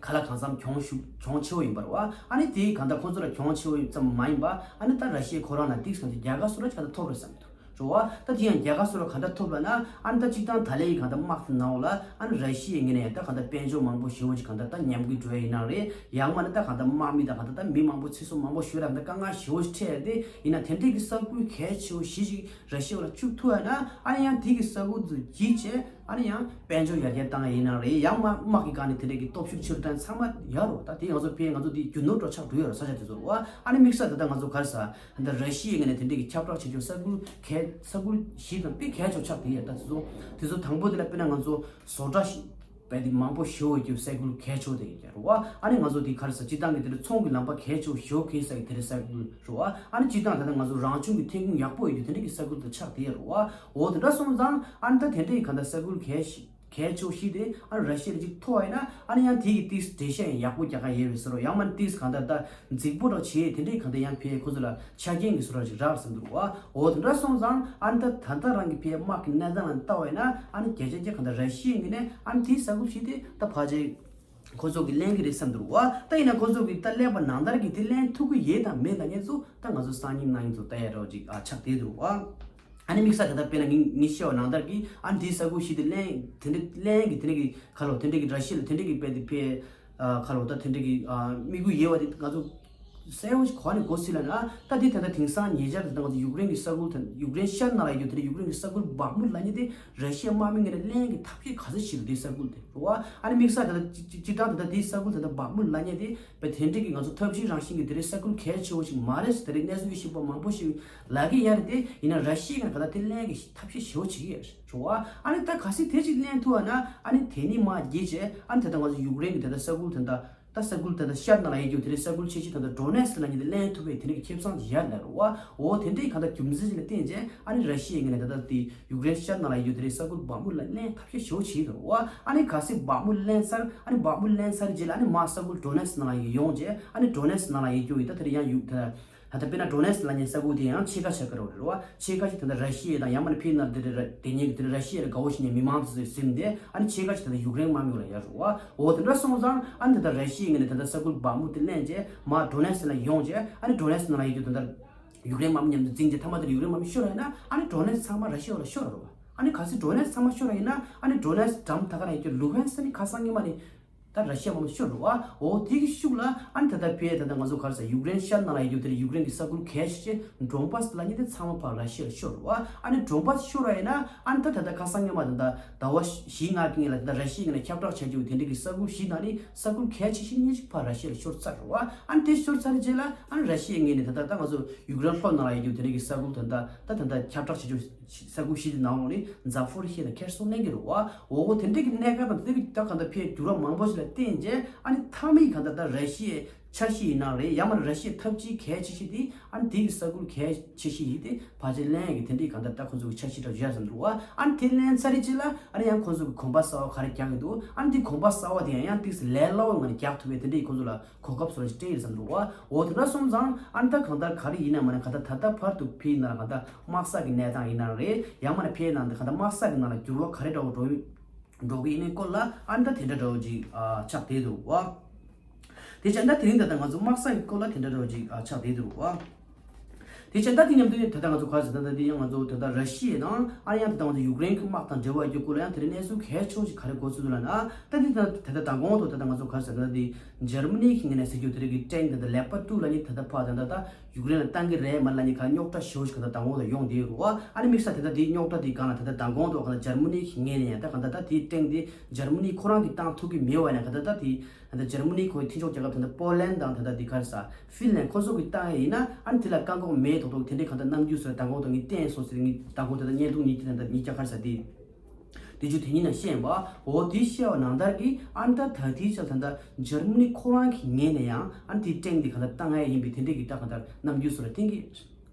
ག་ལ་གང་འཚམ་གྱོང་ཞུ་གྱོང་ཆེ་བོ་ཡིན་པ་རེད་བ། ཨ་ནི་དེ་གང་ལྟར་ཁོང་ཚོ་ལ་གྱོང་ཆེ་བོ་ཙམ་མ་ཡིན་པ་ཨ་ནི་ད་ར་ཤི་ཡ་ཁོ་རང་ལ་ཏིག་སང་ཚོ་རྒྱལ་ཁ་སོ་ར་གང་ལྟར་ཐོབ་རེད་བསམ་གྱི་འདུག་རེད་བ། ད་དེ་ཡང་རྒྱལ་ཁ་སོ་ར་གང་ལྟར་ཐོབ་ལ་ན་ཨ་ནི་ད་སྤྱིར་བཏང་ད་ལན་གྱི་གང་ལྟར་དམག་དེ་ནང་ལ་ཨ་ནི་ར་ཤི་ཡའི་ངོས་ནས་ད་གང་ལྟར་དཔལ་འབྱོར་མང་པོ་ཞེ་པོ་ཅིག་གང་ལྟར་ད་ཉམས་རྒུད་འགྲོ་ཡ་ཡིན་ན་རེད། ཡང་མིན་ན་ད་གང་ལྟར་དམག་མི་དང་གང་ལྟར་ད་མི་མང་པོ་ཚེ་སྲོག་མང་པོ་ཤོར་ཡ་ད་དཀའ་ངལ་ཞེ་པོ་ཅིག་འཕྲད་ཡ་དེ་ཡིན་ན་དེ་འདྲས་ཀྱི་ས་ཁུལ་གལ་ཆེ་བོ་བཞི་ཅིག་ར་ཤི་ཡ་ལ་བཅུག་ཐུབ་ཡ་ན་ཨ་ནི་ཡང་དེ་གི་ས་ཁུལ་དུ་བརྗིད་བྱས། ཨ་ནི་ཡང་དཔལ་འབྱོར་ཡར་རྒྱས་བཏང་ཡ་ཡིན་ན་རེད། ཡང་དམག་དམག་གི་སྒང་ནས་དེ་འདྲས་ཀྱི་སྟོབས་ཤུགས་ཆེ་རུ་བཏང་ཚང་མ་ཡོད་རེད། ད་དེ་ང་ཚོ་ཕན་ང་ཚོ་དེ་རྒྱུ་ནོར་འདྲ་ཆགས་འགྲོ་ཡོད་རེད། ས་ཆ་དེ་ཚོ་རེད་བ། ཨ་ནི་དམིགས་བསལ་ད་ལྟ་ང་ཚོ་ག་རེ་ཟ་ད་ར་ཤི་ཡའི་ངོས་ནས་དེ་འདྲས་ཀྱི་ཁྱབ་བསྒྲགས་བྱེད་རྒྱུ་ས་ཁུལ་གལ་ས་ཁུལ་བཞི་དང་དཔེ་གལ་ཆེ་བ་ཆགས་བསྡད་ཡོད། ད་དེ་ཚོ་དེ་ཚོ་དང་པོ་དེ་ལ་དཔེར་ན་ང་ཚོ་བཟོ་གྲྭ་ཞིག་བས་དེ་མང་པོ་ཞེ་པོ་ཡོད་རྒྱུ་ས་ཁུལ་གལ་ཆེ་བ་དེ་ཡིན་རྒྱུ་རེད་བ། ཨ་ནི་ང་ཚོ་དེ་ག་རེ་ཟ་སྤྱིར་བཏང་གི་དེ་འདྲ་ཚོང་གི་ལམ་པ་གལ་ཆེ་བ་ཞེ་པོ་གལ་ས་གི་དེ་འདྲ་ས་ཁུལ་རེད་བ། ཨ་ནི་སྤྱིར་བཏང་ད་ལྟ་ང་ཚོ་རང་བྱུང་གི་ཐོན་ཁུངས་ཡག་པོ་ཡོད་རྒྱུ་དེ་འདྲ་གི་ས་ཁུལ་དུ་ཆགས་བསྡད་ཡོད་རེད་བ། འོ་དེ་འདྲ་སོང་ཙང་ཨ་ནི་ད་དེ་འདྲ་ཡི་གང་ལྟར་ས་ཁུལ་གལ་ཞིག་གལ་ཆེ་བོ་ཞིག་དེ་ཨ་ནི་ར་ཤི་ཡ་ལ་ཅིག་ཐོབ་པ་ཡིན་ན་ཨ་ནི་ཡང་དེ་གི་ཏིག་འགྲེལ་བཤད་ཡང་ཡག་པོ་རྒྱག་ག་ཡོད་པའི་ཟེར་རོ། ཡང་མིན་ན་ཏིག་གང་ལྟར་ད་རྫིག་པོ་འདྲ་བྱེད་དེ་འདྲའི་གང་ལྟར་ཡང་ཕའི་ཁོ་ཚོ་ལ་ཆ་རྐྱེན་གྱི་བཟོ་འདྲ་ཅིག་རག་བསམ་འདུག་བ། འོ་དེ་འདྲ་སོང་ཙང་ཨ་ནི་ད་ད་ལྟ་རང་གི་ཕའི་དམག་གི་གནས་སྟངས་ལ་ལྟ་བ་ཡིན་ན་ཨ་ནི་བརྒྱ་ཆ་བརྒྱ་གང་ལྟར་ར་ཤི་ཡའི་ངོས་ནས་ཨ་ནི་དེའི་ས་ཁུལ་ཞིག་དེ་ད་ཕལ་ཆེར་ཁོ་ཚོ་གི་ལེན་གི་རེད་བསམ་འདུག་བ། ད་ཡིན་ན་ཁོ་ཚོ་གི་ད་ཀླད་པ་ནང་ལྟར་གི་དེ་ལེན་ཐུབ་ཀྱི་ཡོད་དང་མེད་ལབ་མཁན་ཚོ་ད་ང་ཚོ་སང་ཉིན་གནངས་ཉིན་ཚོ་ལྟ་ཡ་འདྲ་བོ་ཅིག་ཨ་ཆགས་བསྡད་འདུག་བ། ཨ་ནི་དམིགས་བསལ་ད་ལྟ་དཔེར་ན་ངས་ངས་བཤད་པ་ནང་ལྟར་གི་ཨ་ནི་དེའི་ས་ཁུལ་ཞིག་དེ་ལེན་དེ་འདྲ་ལེན་གི་དེ་འདྲ་གི་ཁ་ལོ་དེ་འདྲ་གི་ར་ཤི་ཡ་ལ་དེ་འདྲ་གི་དཔེ་དེ་ཕའི་ཨ་ཁ་ལོ་ད་དེ་འདྲ་གི་ཨ་དམིགས་ཡུལ་ཡོད་པ་དེ་ང་ཚོ་གསལ་པོ་ཞིག་གོ་ནས་གོ་སྲིད་ལ་ན། ད་དེ་ད་ལྟ་དེང་སང་ཉེ་ཆར་དུ་ད་ང་ཚོ་ཡུཀ་རེན་གྱི་ས་ཁུལ་དང་ཡུཀ་རེན་ཤར་ནང་ལ་ཡོད་དེ་ཡུཀ་རེན་གྱི་ས་ཁུལ་བག་མུ་ལབ་མཁན་དེ་ར་ཤི་ཡའི་དམག་མི་ངོས་ནས་ལེན་གྱི་ཐབས་ཤེས་ག་ཚོད་བྱེད་དེ་ས་ཁུལ་དེ་རེད་བ། ཨ་ནི་དམིགས་བསལ་ད་ལྟ་སྤྱི་སྤྱི་བཏང་ད་ལྟ་དེའི་ས་ཁུལ་ད་ལྟ་བག་མུ་ལབ་མཁན་དེ་བས་དེ་འདྲ་གི་ང་ཚོ་ཐབས་ཤེས་རང་བཞིན་གྱི་དེ་རིང་ས་ཁུལ་གལ་ཆེ་བོ་ཞིག་མ་རེད་ཟེར་དེ་རིང་གནས་ཚུལ་ཞིག་པ་མང་པོ་ཞིག་ལབ་ཀྱི་ཡོད་རེད་དེ། ཡིན་ན་ར་ཤི་ཡའི་ངོས་ནས་ད་ལྟ་དེ་ལེན་གྱི་ཐབས་ཤེས་ཞེ་པོ་བྱེད་ཀྱི་ཡོད་རེད་བ། ཨ་ནི་ད་གལ་སྲིད་དེ་ཅིག་ལེན་ཐུབ་པ་ན་ཨ་ནི་དེ་ནི་མ་བརྗེད་བྱས་ཨ་ནི་ད་ལྟ་ང་ཚོ་ཡུཀ་རེན་གྱི་ད་ལྟ་ས་ཁུལ་དེ་འདྲ། ད་ས་ཁུལ་དེ་འདྲ་ཤར་ནང་ལ་ཡོད་རྒྱུ་དེ་འདྲའི་ས་ཁུལ་ཆེ་ཆེ་ད་ལྟ་ཌོ་ནེ་སི་ལབ་མཁན་དེ་ལེན་ཐུབ་པའི་དེ་འདྲའི་ཁེ་བཟང་ཅིག་ཡོད་ལ་རེད་བ། འོ་དེ་འདྲའི་གང་ལྟར་རྒྱུ་མཚན་ཅིག་ལ་བརྟེན་བྱས་ཨ་ནི་ར་ཤི་ཡའི་ངོས་ནས་ད་ལྟ་དེ་ཡུཀ་རེན་ཤར་ནང་ལ་ཡོད་རྒྱུ་དེ་འདྲའི་ས་ཁུལ་བག་མུ་ལ་ལེན་ཐབས་ཤེས་ཞེ་པོ་བྱེད་ཀྱི་འདུག་རེད་བ། ཨ་ནི་གལ་སྲིད་བག་མུ་ལེན་ཚར་ཨ་ནི་བག་མུ་ལེན་ཚར་རྗེས་ལ་ཨ་ནི་མར་ས་ཁུལ་ཌོ་ནེ་སི་ནང་ལ་ཡོང་བྱས་ཨ་ནི་ཌོ་ནེ་སི་ནང་ལ་ཡོད་རྒྱུ་ཡིན་ད་དེ་འདྲ་ཡང་ཡུག་ད། ད་ལྟ་དཔེར་ན་ཌོ་ནེ་སི་ལབ་མཁན་ས་ཁུལ་དེ་ཡང་ཕྱེད་ཀ་ཕྱེད་ཀ་རེད་བ། ཕྱེད་ཀ་ཅིག་ད་ལྟ་ར་ཤི་ཡ་དང་ཡང་མིན་ན་ཕི་ནར་དེ་རེད་དེ་ཉིད་ཀྱི་དེ་ར་ཤི་ཡ་ལ་དགའ་བོ་བྱེད་མཁན་མི་མང་དེ་ཚོས་ཟིན་ཏེ་ཨ་ནི་ཕྱེད་ཀ་ཅིག་ད་ལྟ་ཡུཀ་རེན་དམག་མི་ལ་ཡར་རེད་བ། འོ་དེ་འདྲ་སོང་ཙང་ཨ་ནི་ད་ལྟ་ར་ཤི་ཡའི་ངོས་ནས་ད་ལྟ་ས་ཁུལ་བག་མུ་དེ་ལེན་བྱས་མར་ཌོ་ནེ་སི་ལ་ཡོང་བྱས་ཨ་ནི་ཌོ་ནེ་སི་ནང་ལ་ཡོད་རྒྱུ་ད་ལྟ་ཡུཀ་རེན་དམག་མི་མཉམ་དུ་འཛིང་བྱས་མཐའ་མ་དེ་ལ་ཡུཀ་རེན་དམག་མི་ཤོར་བ་ཡིན་ན་ཨ་ནི་ཌོ་ནེ་སི་ཚང་མ་ར་ཤི་ཡ་ལ་ཤོར་བ་རེད་བ། ཨ་ནི་གལ་སྲིད་ཌོ་ནེ་སི་ཚང་མ་ཤོར་བ་ཡིན་ན་ཨ་ནི་ཌོ་ནེ་སི་འགྲམ་ད་ག་ལ་ཡོད་རྒྱུ་ལུ་ཧན་སི་ནི་ཁ་སང་ཉི་མ་ནི། ད་ར་ཤི་ཡ་དམག་མི་ཤོར་རེད་བ། འོ་དེ་གི་ཤུགས་ལ་ཨ་ནི་ད་ལྟ་ཕའི་ད་ལྟ་ང་ཚོ་ག་རེ་ཟེར་ཡུཀ་རེན་ཤར་ནང་ལ་ཡོད་རྒྱུ་དེ་ཡུཀ་རེན་གྱི་ས་ཁུལ་གལ་ཆེ་ཆེ་ཌོན་པཱ་སི་ལབ་མཁན་དེ་ཚང་མ་ཕར་ར་ཤི་ཡ་ལ་ཤོར་རེད་བ། ཨ་ནི་ཌོན་པཱ་སི་ཤོར་བ་ཡིན་ན་ཨ་ནི་ད་ད་ལྟ་ཁ་སང་ཉི་མ་ད་ལྟ་ཟླ་བ་བཞི་ལྔ་གི་སྔོན་ལ་ད་ལྟ་ར་ཤི་ཡའི་ངོས་ནས་ཁྱབ་བསྒྲགས་བྱ་རྒྱུ་དེ་འདྲ་གི་ས་ཁུལ་བཞི་ནང་ནས་ས་ཁུལ་གལ་ཆེ་ཤོས་གཉིས་ཅིག་ཕར་ར་ཤི་ཡ་ལ་ཤོར་ཚར་རེད་བ། ཨ་ནི་དེ་ཤོར་ཚར་རྗེས་ལ་ཨ་ནི་ར་ཤི་ཡའི་ངོས་ནས་ད་ལྟ་ད་ང་ཚོ་ཡུཀ་རེན་ལྷོ་ནང་ལ་ཡོད་རྒྱུ་དེ་འདྲ་གི་ས་ཁུལ་ད་ལྟ་ད་ད་ལྟ་ཁྱབ་བསྒྲགས་བྱ་རྒྱུ། ས་ཁུལ་བཞི་དེ་ནང་ལོགས་ནས་ཛ་ཕོ་རི་ཤི་ཡ་དང་ཁེར་སོང་གླེང་གི་རེད་བ། འོ་དེ་འདྲ་གི་གནད་འགག་དང་དེ་འདྲ་གི་ད་གང་ལྟར་ཕའི་འགྱུར་བ་མང་པོ་ཞིག་ལ་བརྟེན་རྗེས་ཨ་ནི་མཐའ་མའི་གང་ལྟར་ད་ར་ཤི་ཡའི་ འཆར་གཞི་ཡིན་ན་རེད། ཡང་མ་རེད་ར་ཤི་ཡའི་འཐབ་ཇུས་གལ་ཆེ་ཤོས་དེ་ཨ་ནི་དེ་གི་ས་ཁུལ་གལ་ཆེ་ཤོས་ཡིན་ཏེ་ཕལ་ཆེར་ལེན་ཡ་གི་དེ་འདྲའི་གང་ལྟར་ད་ཁོང་ཚོ་གི་འཆར་གཞི་འདྲ་བཞག་ཟིན་འདུག་བ། ཨ་ནི་དེ་ལེན་ཚར་རེད་ཅིག་ལ་ཨ་ནི་ཡང་ཁོང་ཚོ་གི་གོམ་པ་གསར་བ་ག་རེ་རྒྱག་གི་འདུག་ཨ་ནི་དེ་གོམ་པ་གསར་བ་དེ་ཡང་ཡང་ཏིག་ཙམ་ལས་སླ་བོ་ངང་ནས་རྒྱག་ཐུབ་པའི་དེ་འདྲའི་ཁོང་ཚོ་ལ་གོ་སྐབས་བཟོ་འདྲ་ཅིག་སྤྲད་ཡོད་བསམ་འདུག་བ། འོ་དེ་འདྲ་སོང་ཙང་ཨ་ནི་ད་གང་ལྟར་ག་རེ་ཡིན་ན་མ་ན་གང་ལྟར་ད་ལྟ་བར་དུ་ཕི་ཡིན་ན་གང་ལྟར་དམག་ས་གི་གནས་སྟངས་ཡིན་ན་རེད། ཡང་མ་ན་ཕི་ཡིན་ན་གང་ལྟར་དམག་ས་གི་ནང་ལ་འགྱུར་བ་ག་རེ་འདྲ་བོ་འགྲོ་ཡོད། འགྲོ་གི་ཡིན་ནའི་སྐོར་ལ་ཨ་ནི་ད་དེ་འདྲ་འདྲ་བོ་ཅིག་ཨ་ཆགས་བསྡད་འདུག་བ། དེ་བྱས་ད་དེ་རིང་ད་ལྟ་ང་ཚོ་དམག་ས་གི་སྐོར་ལ་དེ་འདྲ་འདྲ་བོ་ཅིག་ཨ་ཆགས་བསྡད་འདུག་བ། དེ་བྱས་ད་དེ་མཉམ་དུ་ད་ལྟ་ང་ཚོ་ག་རེ་ཟེར་ད་ད་དེ་ཡང་ང་ཚོ་ད་ལྟ་ར་ཤི་ཡ་དང་ཨ་ནི་ཡང་ད་ལྟ་ང་ཚོ་ཡུཀ་རེན་གྱི་དམག་དང་འབྲེལ་བ་ཡོད་སྐོར་ལ་ཡང་དེ་རིང་གནས་ཚུལ་གལ་ཆེ་བོ་ཅིག་ག་རེ་གོ་ཚུལ་འདུག་ལབ་ན་ད་དེ་ད་ད་ལྟ་མདང་དགོང་དུ་ད་ལྟ་ང་ཚོ་ག་རེ་ཟེར་ད་ད་དེ་འཇར་མ་ནི་གི་ངོས་ནས་ཟེར་རྒྱུ་དེ་རིང་གི་ཊེང་ད་ལྟ་ལེ་པར་ཊུ་ལབ་མཁན་ད་ལྟ་ཕར་ད་ལྟ་ད། ཡུཀ་རེན་ལ་བཏང་གི་རེད་མ་རེད་ལབ་མཁན་ག་རྙོག་དྲ་ཞེ་པོ་ཞིག་ག་ད་དང་པོ་ལ་ཡོང་བསྡད་ཡོད་རེད་བ། ཨ་ནི་དམིགས་བསལ་དེ་ད་དེའི་རྙོག་དྲ་དེ་སྒང་ལ་ད་ད་དང་པོ་དུ་ག་ད་འཇར་མ་ནི་གི་ངོས་ནས་ཡང་ད་ག་ད་ད་དེའི་ཊེང་དེ་འཇར་མ་ནི་ཁོ་རང་གིས་བཏང་ཐུབ་ཀྱི་མེད་པ་ཡིན་ན་ག་ད་ད་དེ་ད་ད་འཇར་མ་ནི་ཁོའི་མཐུན་ཕྱོགས་རྒྱལ་ཁབ་ད་ད་པོ་ལན་དང་ད་ད་དེ་ག་རེ་ཟ་ཧྥིན་ལན་ཁོ་ཚོ་གིས་བཏང་ཡ་ཡིན་ན་ཨ་ནི་དེ་ལ་བཀག་འགོག་མེད་མདོག་མདོག་དེ་འདྲའི་ག་ད་རྣམ་འགྱུར་བཟོས་དང་པོ་དུ་ངས་བསྟན་སོང་ཟེར་ངས་དང་པོ་ད་ད་བརྙན་ཐུང་གཉིས་དེ་ད་ད་གཉིས་ཀ་ག་རེ་ཟ་དེ། དེ་ཚོ་དེ་ཉིད་ནང་བཤད་པ། འོ་དེ་བཤད་པ་ནང་ལྟར་གྱི་ཨ་ནི་ད་ད་ལྟའི་ཆར་ད་ལྟ་འཇར་མ་ནི་ཁོ་རང་གི་ངོས་ནས་ཡང་ཨ་ནི་དེ་ཊེང་དེ་ག་ད་བཏང་ཡ་ཡིན་པའི་དེ་འདྲའི་གི་ད་ག་ད་རྣམ་འགྱུར་བཟོ་འདྲ་བསྟན་གྱི་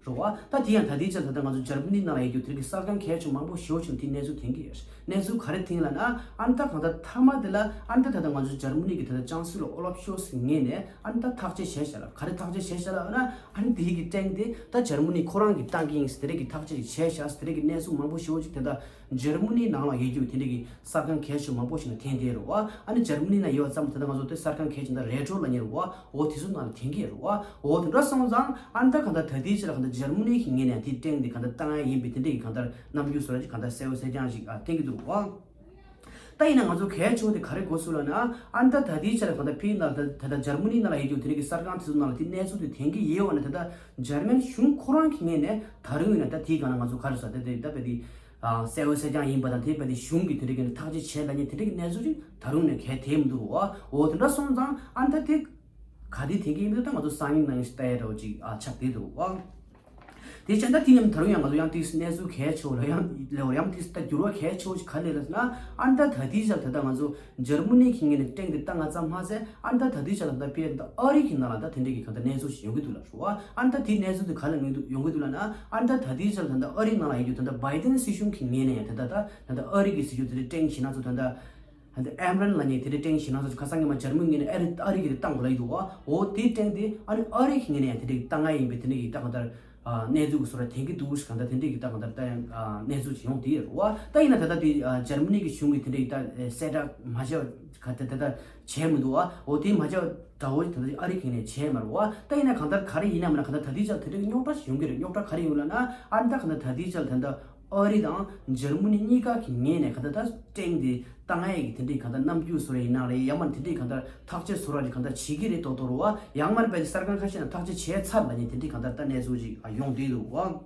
རེད་བ། ད་དེ་ཡང་ད་ལྟའི་ཆར་ད་ལྟ་ང་ཚོ་འཇར་མ་ནི་ནང་ལ་ཡོད་རྒྱུ་དེ་རིང་གི་གསར་ཁང་གལ་ཆེ་མང་པོ་ཞེ་པོ་ཅིག་དེ་གནས་ཚུལ་བསྟན་གྱི་ཡོད། གནས་ཚུལ་ག་རེ་བསྟན་ལབ་ན་ཨ་ནི་ད་ག་ད་མཐའ་མ་དེ་ལ་ཨ་ནི་ད་ད་ལྟ་ང་ཚོ་འཇར་མ་ནི་གི་ད་ལྟ་ཅང་སི་ལོ་ཨོ་ལབ་ཤོལ་ཚི་ངོས་ནས་ཨ་ནི་ད་ཐག་གཅོད་བྱས་བཞག་ལ། ག་རེ་ཐག་གཅོད་བྱས་བཞག་ལབ་ན་ཨ་ནི་དེ་རིང་གི་ཊེང་དེ་ད་འཇར་མ་ནི་ཁོ་རང་གིས་བཏང་གི་ཡིན་ཟེར་དེ་རིང་གི་ཐག་གཅོད་ཅིག་བྱས་བཞག་ཟེར་དེ་རིང་གི་གནས་ཚུལ་མང་པོ་ཞེ་པོ་ཅིག་དེ་ད། འཇར་མ་ནི་ནང་ལ་ཡོད་རྒྱུ་དེ་འདྲ་གི་གསར་ཁང་གལ་ཆེ་མང་པོ་ཞིག་ནང་འཐེན་བསྡད་རེད་བ། ཨ་ནི་འཇར་མ་ནི་ནང་ཡོད་ཙམ་དེ་ད་ང་ཚོ་དེ་གསར་ཁང་གལ་ཆེ་ད་རེ་ཊོ་ལབ་མཁན་རེད་བ། འོ་དེ་ཚོ་ནང་ལ་འཐེན་གྱི་རེད་བ། འོ་དེ་འདྲ་སོང་ཙང་ཨ་ནི་ད་གང་ལྟར་ད་ལྟའི་ཆར་ལ་གང་ལྟར་འཇར་མ་ནི་གི་ངོས་ནས་དེ་ཊེང་དེ་གང་ལྟར་བཏང་ཡ་ཡིན་པའི་དེ་འདྲ་གི་གང་ལྟར་རྣམ་འགྱུར་བཟོ་འདྲ་ཅིག་གང་ལྟར་གསལ་པོ་གསལ་རྐྱང་ཞིག་ཨ་བསྟན་གྱི་འདུག་བ། ད་ཡིན་ན་ང་ཚོ་གལ་ཆེ་བ་དེ་ག་རེ་གོ་སོང་ལབ་ན་ཨ་ནི་ད་ད་ལྟའི་ཆར་ལ་གང་ལྟར་ཕི་ཡིན་ན་ད་ད་ལྟ་འཇར་མ་ནི་ནང་ལ་ཡོད་རྒྱུ་དེ་འདྲ་གི་གསར་ཁང་དེ་ཚོ་ནང་ལ་དེ་གནས་ཚུལ་དེ་འཐེན་གྱི་ཡོད་བ་ན་ད་ལྟ་འཇར་མན་གཞུང་ཁོ་རང་གི་ངོས་ནས་ད་རུང་ཡིན་ན་ད་དེའི་སྒང་ལ་ང་ཚོ་ག་རེ་ཟ་ད་དེ་ད་བས་དེ། གསལ་པོ་གསལ་རྐྱང་ཡིན་པ་དང་དེ་བས་དེ་གཞུང་གི་དེ་འདྲ་གི་ཐག་གཅོད་བྱས་ལབ་མཁན་དེ་འདྲ་གི་གནས་ཚུལ་ཅིག་ད་རུང་ནས་གལ་ཐེབས་མི་འདུག་བ། འོ་དེ་འདྲ་སོང་ཙང་ཨ་ནི་ད་དེ་ག་དེ་དེ་གི་ཡིན་མིན་ད་ང་ཚོ་སང་ཉིན་གནངས་ཉིན་ལྟ་ཡ་འདྲ་བོ་ཅིག་ཨ་ཆགས་བསྡད་འདུག་བ། དེ་བྱས་ད་དེ་མཉམ་ད་རུང་ཡང་ང་ཚོ་ཡང་ཏིག་གནས་ཚུལ་གལ་ཆེ་བ་ལ་ཡང་ལེའོ་ཡང་ཏིག་ད་འགྱུར་བ་གལ་ཆེ་བ་ཞིག་ག་རེ་ལབ་ཟེར་ན་ཨ་ནི་ད་ད་དེའི་ཆར་ད་ལྟ་ང་ཚོ་འཇར་མ་ནི་གི་ངོས་ནས་ཊེང་དེ་བཏང་ང་ཙམ་མ་ཟད་ཨ་ནི་ད་ད་དེའི་ཆར་ད་ལྟ་ཕི་ཡ་ད་ཨ་རི་གི་ནང་ལ་ད་དེ་འདྲ་གི་གང་ལྟར་གནས་ཚུལ་ཞིག་ཡོང་གི་འདུག་ལབ་རེད་བ། ཨ་ནི་ད་དེའི་གནས་ཚུལ་དེ་ག་ལ་ཡོང་གི་འདུག་ཡོང་གི་འདུག་ལབ་ན་ཨ་ནི་ད་ད་དེའི་ཆར་ད་ལྟ་ཨ་རི་ནང་ལ་ཡོད་རྒྱུ་ད་ལྟ་བྷའི་ཌེན་སྲིད་གཞུང་གི་ངོས་ནས་ཡང་ད་ལྟ་ད་ད་ལྟ་ཨ་རི་གི་སྲིད་གཞུང་དེ་འདྲ་ཊེང་བྱེད་ན་ཚོ་ད་ལྟ། ཨ་ནི་ཨེམ་རན་ལབ་མཁན་དེ་འདྲ་ཊེང་བྱེད་ན་ཚོ་ཁ་སང་གི་མ་འཇར་མན་ངོས་ནས་ཨ་རི་ཨ་རི་གི་དེ་བཏང་དགོས་ལབ་ཡི་འདུག་བ། འོ་དེ་ཊེང་དེ་ཨ་ནི་ཨ་རི་གི་ངོས་ནས་ཡང་དེ་འདྲ་བཏང་ཡ་ཡིན་པའི་དེ་འདྲ་གི་ད་གང་ལྟར་གནས་ཚུལ་གི་བཟོ་འདྲ་འཐེན་གི་འདུག་གང་ལྟར་དེ་འདྲ་གི་ད་གང་ལྟར་ད་ཡང་གནས་ཚུལ་ཅིག་ཡོང་བསྡད་ཡོད་རེད་བ། ད་ཡིན་ན་ད་ལྟ་དེ་འཇར་མ་ནི་གི་གཞུང་གི་དེ་འདྲ་གི་ད་གསལ་བསྒྲགས་མ་བྱས་པ་ག་དེ་ད་ལྟ་བྱས་མི་འདུག་བ། འོ་དེ་མ་བྱས་པ་འདྲ་བོ་ད་ལྟ་ཨ་རི་གི་ངོས་ནས་བྱས་མ་རེད་བ། ད་ཡིན་ན་གང་ལྟར་ག་རེ་ཡིན་ན་མིན་ན་གང་ལྟར་ད་ལྟའི་ཆར་དེ་འདྲ་གི་རྙོག་དྲ་ཞིག་ཡོང་གི་རེད། རྙོག་དྲ་ག་རེ་ཡོང་ལབ་ན་ཨ་ནི་ད་གང་ལྟར་ད་ལྟའི་ཆར་ད་ལྟ། ཨ་རི་དང་འཇར་མ་ནི་གཉིས་ཀ་གི་ངོས་ནས་ག་ད་ད་ཊེང་དེ་བཏང་ཡས་ཀྱི་དེ་འདྲའི་ག་ད་རྣམ་འགྱུར་བཟོ་ར་ཡིན་ན་རེད། ཡང་མ་དེ་འདྲའི་ག་ད་ཐག་གཅོད་བཟོ་ར་རེད་ག་ད་བྱེད་ཀྱི་རེད་མདོག་མདོག་རེད་བ། ཡང་མ་རེད་པས་གསར་ཁང་ཁ་ཤས་ནང་ཐག་གཅོད་བྱས་ཚར་ལབ་ནས་དེ་འདྲའི་ག་ད་ད་གནས་ཚུལ་ཅིག་ཡོང་བསྡད་འདུག་བ།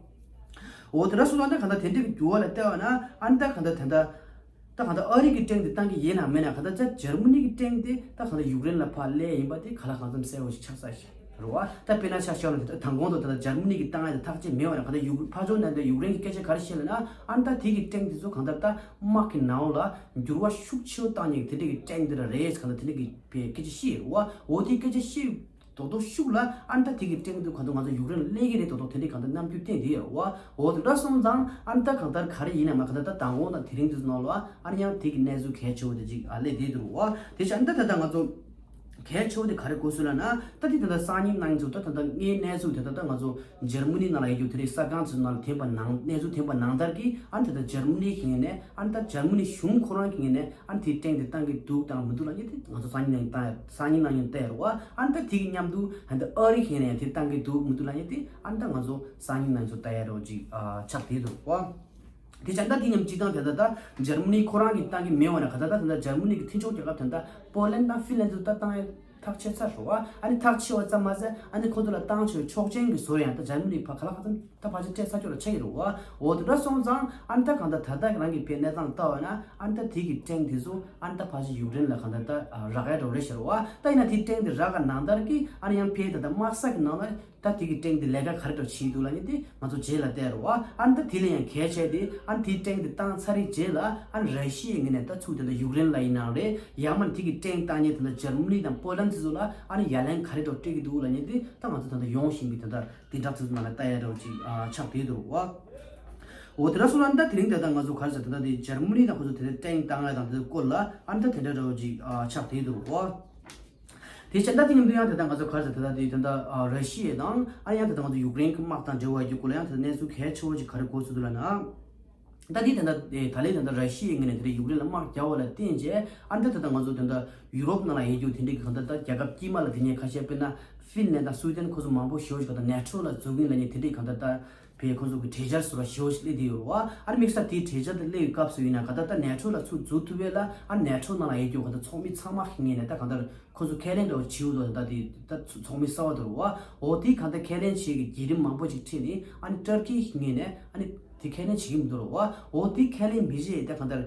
འོ་དེ་འདྲ་སོང་ཙང་ད་ག་ད་དེ་འདྲའི་གི་འགྱུར་བ་ལ་བལྟས་པ་ན་ཨ་ནི་ད་ག་ད་ད་ད། ད་གང་ལྟར་ཨ་རི་གི་ཊེང་དེ་བཏང་གི་ཡིན་ནམ་མིན་ན་གང་ལྟར་ད་འཇར་མ་ནི་གི་ཊེང་དེ་ད་གང་ལྟར་ཡུཀ་རེན་ལ་ཕར་སླེབས་ཡིན་པ་དེ་ག་ལ་གང་འཚམ་གསལ་བོ་ཞིག་ཆགས་ས་ཞིག་རེད་བ། ད་དཔེར་ན་ཆ་བཞག་ན་ད་དང་གོང་དུ་ད་ལྟ་འཇར་མ་ནི་གི་བཏང་ཡ་དེ་ཐག་གཅོད་མེད་པ་ན་གང་ལྟར་ཡུཀ་ཕར་ཕྱོགས་ནས་ད་ཡུཀ་རེན་གི་སྐད་ཆ་ག་རེ་བཤད་ལབ་ན་ཨ་ནི་ད་དེ་གི་ཊེང་དེ་ཚོ་གང་ལྟར་ད་དམག་གི་ནང་ལ་འགྱུར་བ་ཤུགས་ཆེ་བོ་བཏང་མཁན་གི་དེ་འདྲ་གི་ཊེང་དེ་འདྲ་རེད་གང་ལྟར་དེ་འདྲ་གི་སྐད་ཆ་བཤད་ཡོད་རེད་བ། འོ་དེ་སྐད་ཆ་བཤད་རྡོག་རྡོག་ཤུགས་ལ་ཨ་ནི་ད་དེ་གི་ཊེང་དུ་ག་དུ་ང་ཚོ་ཡུཀ་རེན་ལ་སླེབས་ཀྱི་རེད་མདོག་མདོག་དེ་འདྲའི་གང་ལྟར་རྣམ་འགྱུར་བསྟན་བསྡད་ཡོད་རེད་བ། འོ་དེ་འདྲ་སོང་ཙང་ཨ་ནི་ད་གང་ལྟར་ག་རེ་ཡིན་ན་མ་གང་ལྟར་ད་དང་པོ་དང་དེ་རིང་དུ་ནང་ལ་ཨ་ནི་ཡང་དེ་གི་གནས་ཚུལ་གལ་ཆེ་བོ་དེ་ཅིག་ཨ་སླེབས་བསྡད་འདུག་བ། དེ་ཆ་ཨ་ནི་ད་ད་ད་ང་ཚོ་གལ་ཆེ་བོ་དེ་ག་རེ་གོ་སོང་ལབ་ན་ད་དེ་ད་ད་སང་ཉིན་གནངས་ཚུལ་ད་ད་ད་ངའི་གནས་ཚུལ་དེ་ད་ད་ང་ཚོ་འཇར་མ་ནི་ནང་ལ་ཡོད་རྒྱུ་དེ་རིང་གསར་ཁང་ཚོའི་ནང་ལ་འཐེན་པ་ནང་གནས་ཚུལ་འཐེན་པ་ནང་ལྟར་གྱི་ཨ་ནི་ད་ད་འཇར་མ་ནི་གི་ངོས་ནས་ཨ་ནི་ད་འཇར་མ་ནི་གཞུང་ཁོ་རང་གི་ངོས་ནས་ཨ་ནི་དེའི་ཊེང་དེ་བཏང་གི་འདུག་དང་མི་འདུག་ལབ་མཁན་དེ་ང་ཚོ་སང་ཉིན་ནང་བཏང་ཡ་སང་ཉིན་ནང་ཡང་བལྟ་ཡ་རེད་བ། ཨ་ནི་ད་དེ་གི་མཉམ་དུ་ཨ་ནི་ད་ཨ་རི་གི་ངོས་ནས་ཡང་དེ་བཏང་གི་འདུག་མི་འདུག་ལབ་མཁན་དེ་ཨ་ནི་ད་ང་ཚོ་སང་ཉིན་ནང་ཚོ་བལྟ་ཡ་རོགས་ཅིག་ཨ་ཆགས་བསྡད་འདུག་བ། དེ་བྱས་ད་དེ་མཉམ་སྤྱི་བཏང་དེ་ད་ད་འཇར་མ་ནི་ཁོ་རང་གིས་བཏང་གི་མེད་བ་ན་ག་ད་ད་དེ་ད་འཇར་མ་ནི་གི་མཐུན་ཕྱོགས་རྒྱལ་ཁབ་དེ་ད་པོ་ལན་དང་ཧྥིན་ལན་དུ་ད་བཏང་ཡ་ཐག་ཆོད་ཚར་རེད་བ། ཨ་ནི་ཐག་ཆོད་པ་ཙམ་མ་ཟད་ཨ་ནི་ཁོ་ཚོ་ལ་བཏང་ཆོག་ཆོག་མཆན་གྱི་བཟོ་ཡང་ད་འཇར་མ་ནི་ཕ་ག་ལ་ག་ཙམ། ད་ཕལ་ཆེར་སྤྲད་ཚར་ཆོག་ལ་ཆགས་ཀྱི་རེད་བ། འོ་དེ་འདྲ་སོང་ཙང་ཨ་ནི་ད་གང་ལྟར་ད་ལྟ་རང་གི་བའི་གནས་སྟངས་ལྟ་བ་ན་ཨ་ནི་ད་དེ་གི་ཊེང་དེ་ཚོ་ཨ་ནི་ད་ཕལ་ཆེར་ཡུཀ་རེན་ལ་གང་ལྟར་ད་རག་ཡ་འགྲོ་རེད་ཤག་རེད་བ། ད་ཡིན་ན་དེ་ཊེང་དེ་རག་ག་ནང་ལྟར་གི་ཨ་ནི་ཡང་ཕའི་ད་ལྟ་དམག་ས་གི་ནང་ལ་ད་དེ་གི་ཊེང་དེ་ལས་ཀ་ག་རེ་འགྲོ་བྱེད་འདུག་ལབ་ནི་དེ་ང་ཚོ་རྗེས་ལ་བལྟ་ཡ་རེད་བ། ཨ་ནི་ད་དེ་ལས་ཡང་གལ་ཆེ་དེ་ཨ་ནི་དེ་ཊེང་དེ་བཏང་ཚར་རེད་རྗེས་ལ་ཨ་ནི་ར་ཤི་ཡའི་ངོས་ནས་ད་ཚུར་ད་ལྟ་ཡུཀ་རེན་ལ་ཡིན་ནའང་རེད། ཡང་མིན་དེ་གི་ཊེང་བཏང་མཁན་ད་ལྟ་འཇར་མ་ནི་དང་པོ་ལན་ ཚོ་ལ་ཨ་ནི་ཡ་ལན་ག་རེ་འདྲ་སྤྲད་ཀྱི་འདུག་ལབ་མཁན་དེ་ད་ང་ཚོ་ད་ལྟ་ཡོང་བཞིན་པའི་ད་ལྟ་དེ་འདྲ་ཚོ་ནང་ལ་ལྟ་ཡ་འདྲ་བོ་ཅིག་ཨ་ཆགས་བསྡད་འདུག་བ། འོ་དེ་འདྲ་སོང་ན་ད་དེ་རིང་ད་ལྟ་ང་ཚོ་ག་རེ་ཟེར་ད་ལྟ་དེ་འཇར་མ་ནི་དང་ཁོ་ཚོ་དེ་འདྲ་ཀྲེན་བཏང་ཡ་དང་དེ་ཚོ་སྐོར་ལ་ཨ་ནི་ད་དེ་འདྲ་འདྲ་བོ་ཅིག་ཨ་ཆགས་བསྡད་འདུག་བ། དེ་བྱས་ད་དེ་མཉམ་དུ་ཡང་ད་ལྟ་ང་ཚོ་ག་རེ་ཟེར་ད་ལྟ་དེ་ད་ལྟ་ཨ་ར་ཤི་ཡ་དང་ཨ་ཡང་ད་ལྟ་ང་ཚོ་ཡུཀ་རེན་གྱི་དམག་དང་འབྲེལ་བ་ཡོད་རྒྱུ་སྐོར་ལ་ཡང་ད་ལྟ་གནས་ཚུལ་གལ་ཆེ་བོ་ཅིག་ག་རེ་གོ་ཚུལ་འདུག་ལབ་ན། ད་དེ་ད་ལྟ་ཨེ་ད་ལན་ད་ལྟ་ར་ཤི་ཡའི་ངོས་ནས་དེ་འདྲ་ཡུཀ་རེན་ལ་དམག་རྒྱག་པ་ལ་བརྟེན་བྱས་ཨ་ནི་ད་ད་ལྟ་ང་ཚོ་དེ་འདྲ་ཡུ་རོབ་ནང་ལ་ཡོད་རྒྱུ་དེ་འདྲ་གི་གང་ལྟར་ད་རྒྱལ་ཁབ་དཀྱིལ་མ་ལ་དེ་ཉིད་ཁ་ཤས་དཔེར་ན་ཧྥིན་ལན་དང་སུའི་ཏན་ཁོ་ཚོ་མང་པོ་ཞེ་པོ་ཞིག་གང་ལྟར་ནེ་ཊོ་ལ་འཛུལ་གིན་ལབ་མཁན་དེ་འདྲ་གང་ལྟར་ད་བས་ཁོ་ཚོ་གི་གྲོས་འཆར་སོགས་ལ་ཞེ་པོ་ཞིག་སླེབས་བསྡད་ཡོད་རེད་བ། ཨ་ནི་དམིགས་བསལ་དེའི་གྲོས་འཆར་དེ་སླེབས་པའི་སྐབས་སུ་ཡིན་ན་གང་ལྟར་ད་ནེ་ཊོ་ལ་ཚུར་འཛུལ་ཐུབ་པས་ལ་ཨ་ནི་ནེ་ཊོ་ནང་ལ་ཡོད་རྒྱུ་གང་ལྟར་ཚོགས་མི་ཚང་མ་གི་ངོས་ནས་ད་གང་ལྟར་ཁོ་ཚོ་ཁས་ལེན་འདྲ་བོ་བྱེད་འོས་ད་དེ་ད་ཚོགས་མི་གསར་པ་དེ་རེད་བ། འོ་དེ་གང་ལྟར་ཁས་ལེན་བྱེད་ཀྱི་བརྒྱུད་རིམ་མང་པོ་ཞིག་ཁྲིད་ནས་ཨ་ནི་ཏུར་ཀི་གི་ངོས་ནས་ཨ་ནི་དེ་ཁས་ལེན་བྱེད་ཀྱི་མི་འདུག་རེད་བ། འོ་དེ་ཁས་ལེན་མི་བྱེད་ད་གང་ལྟར་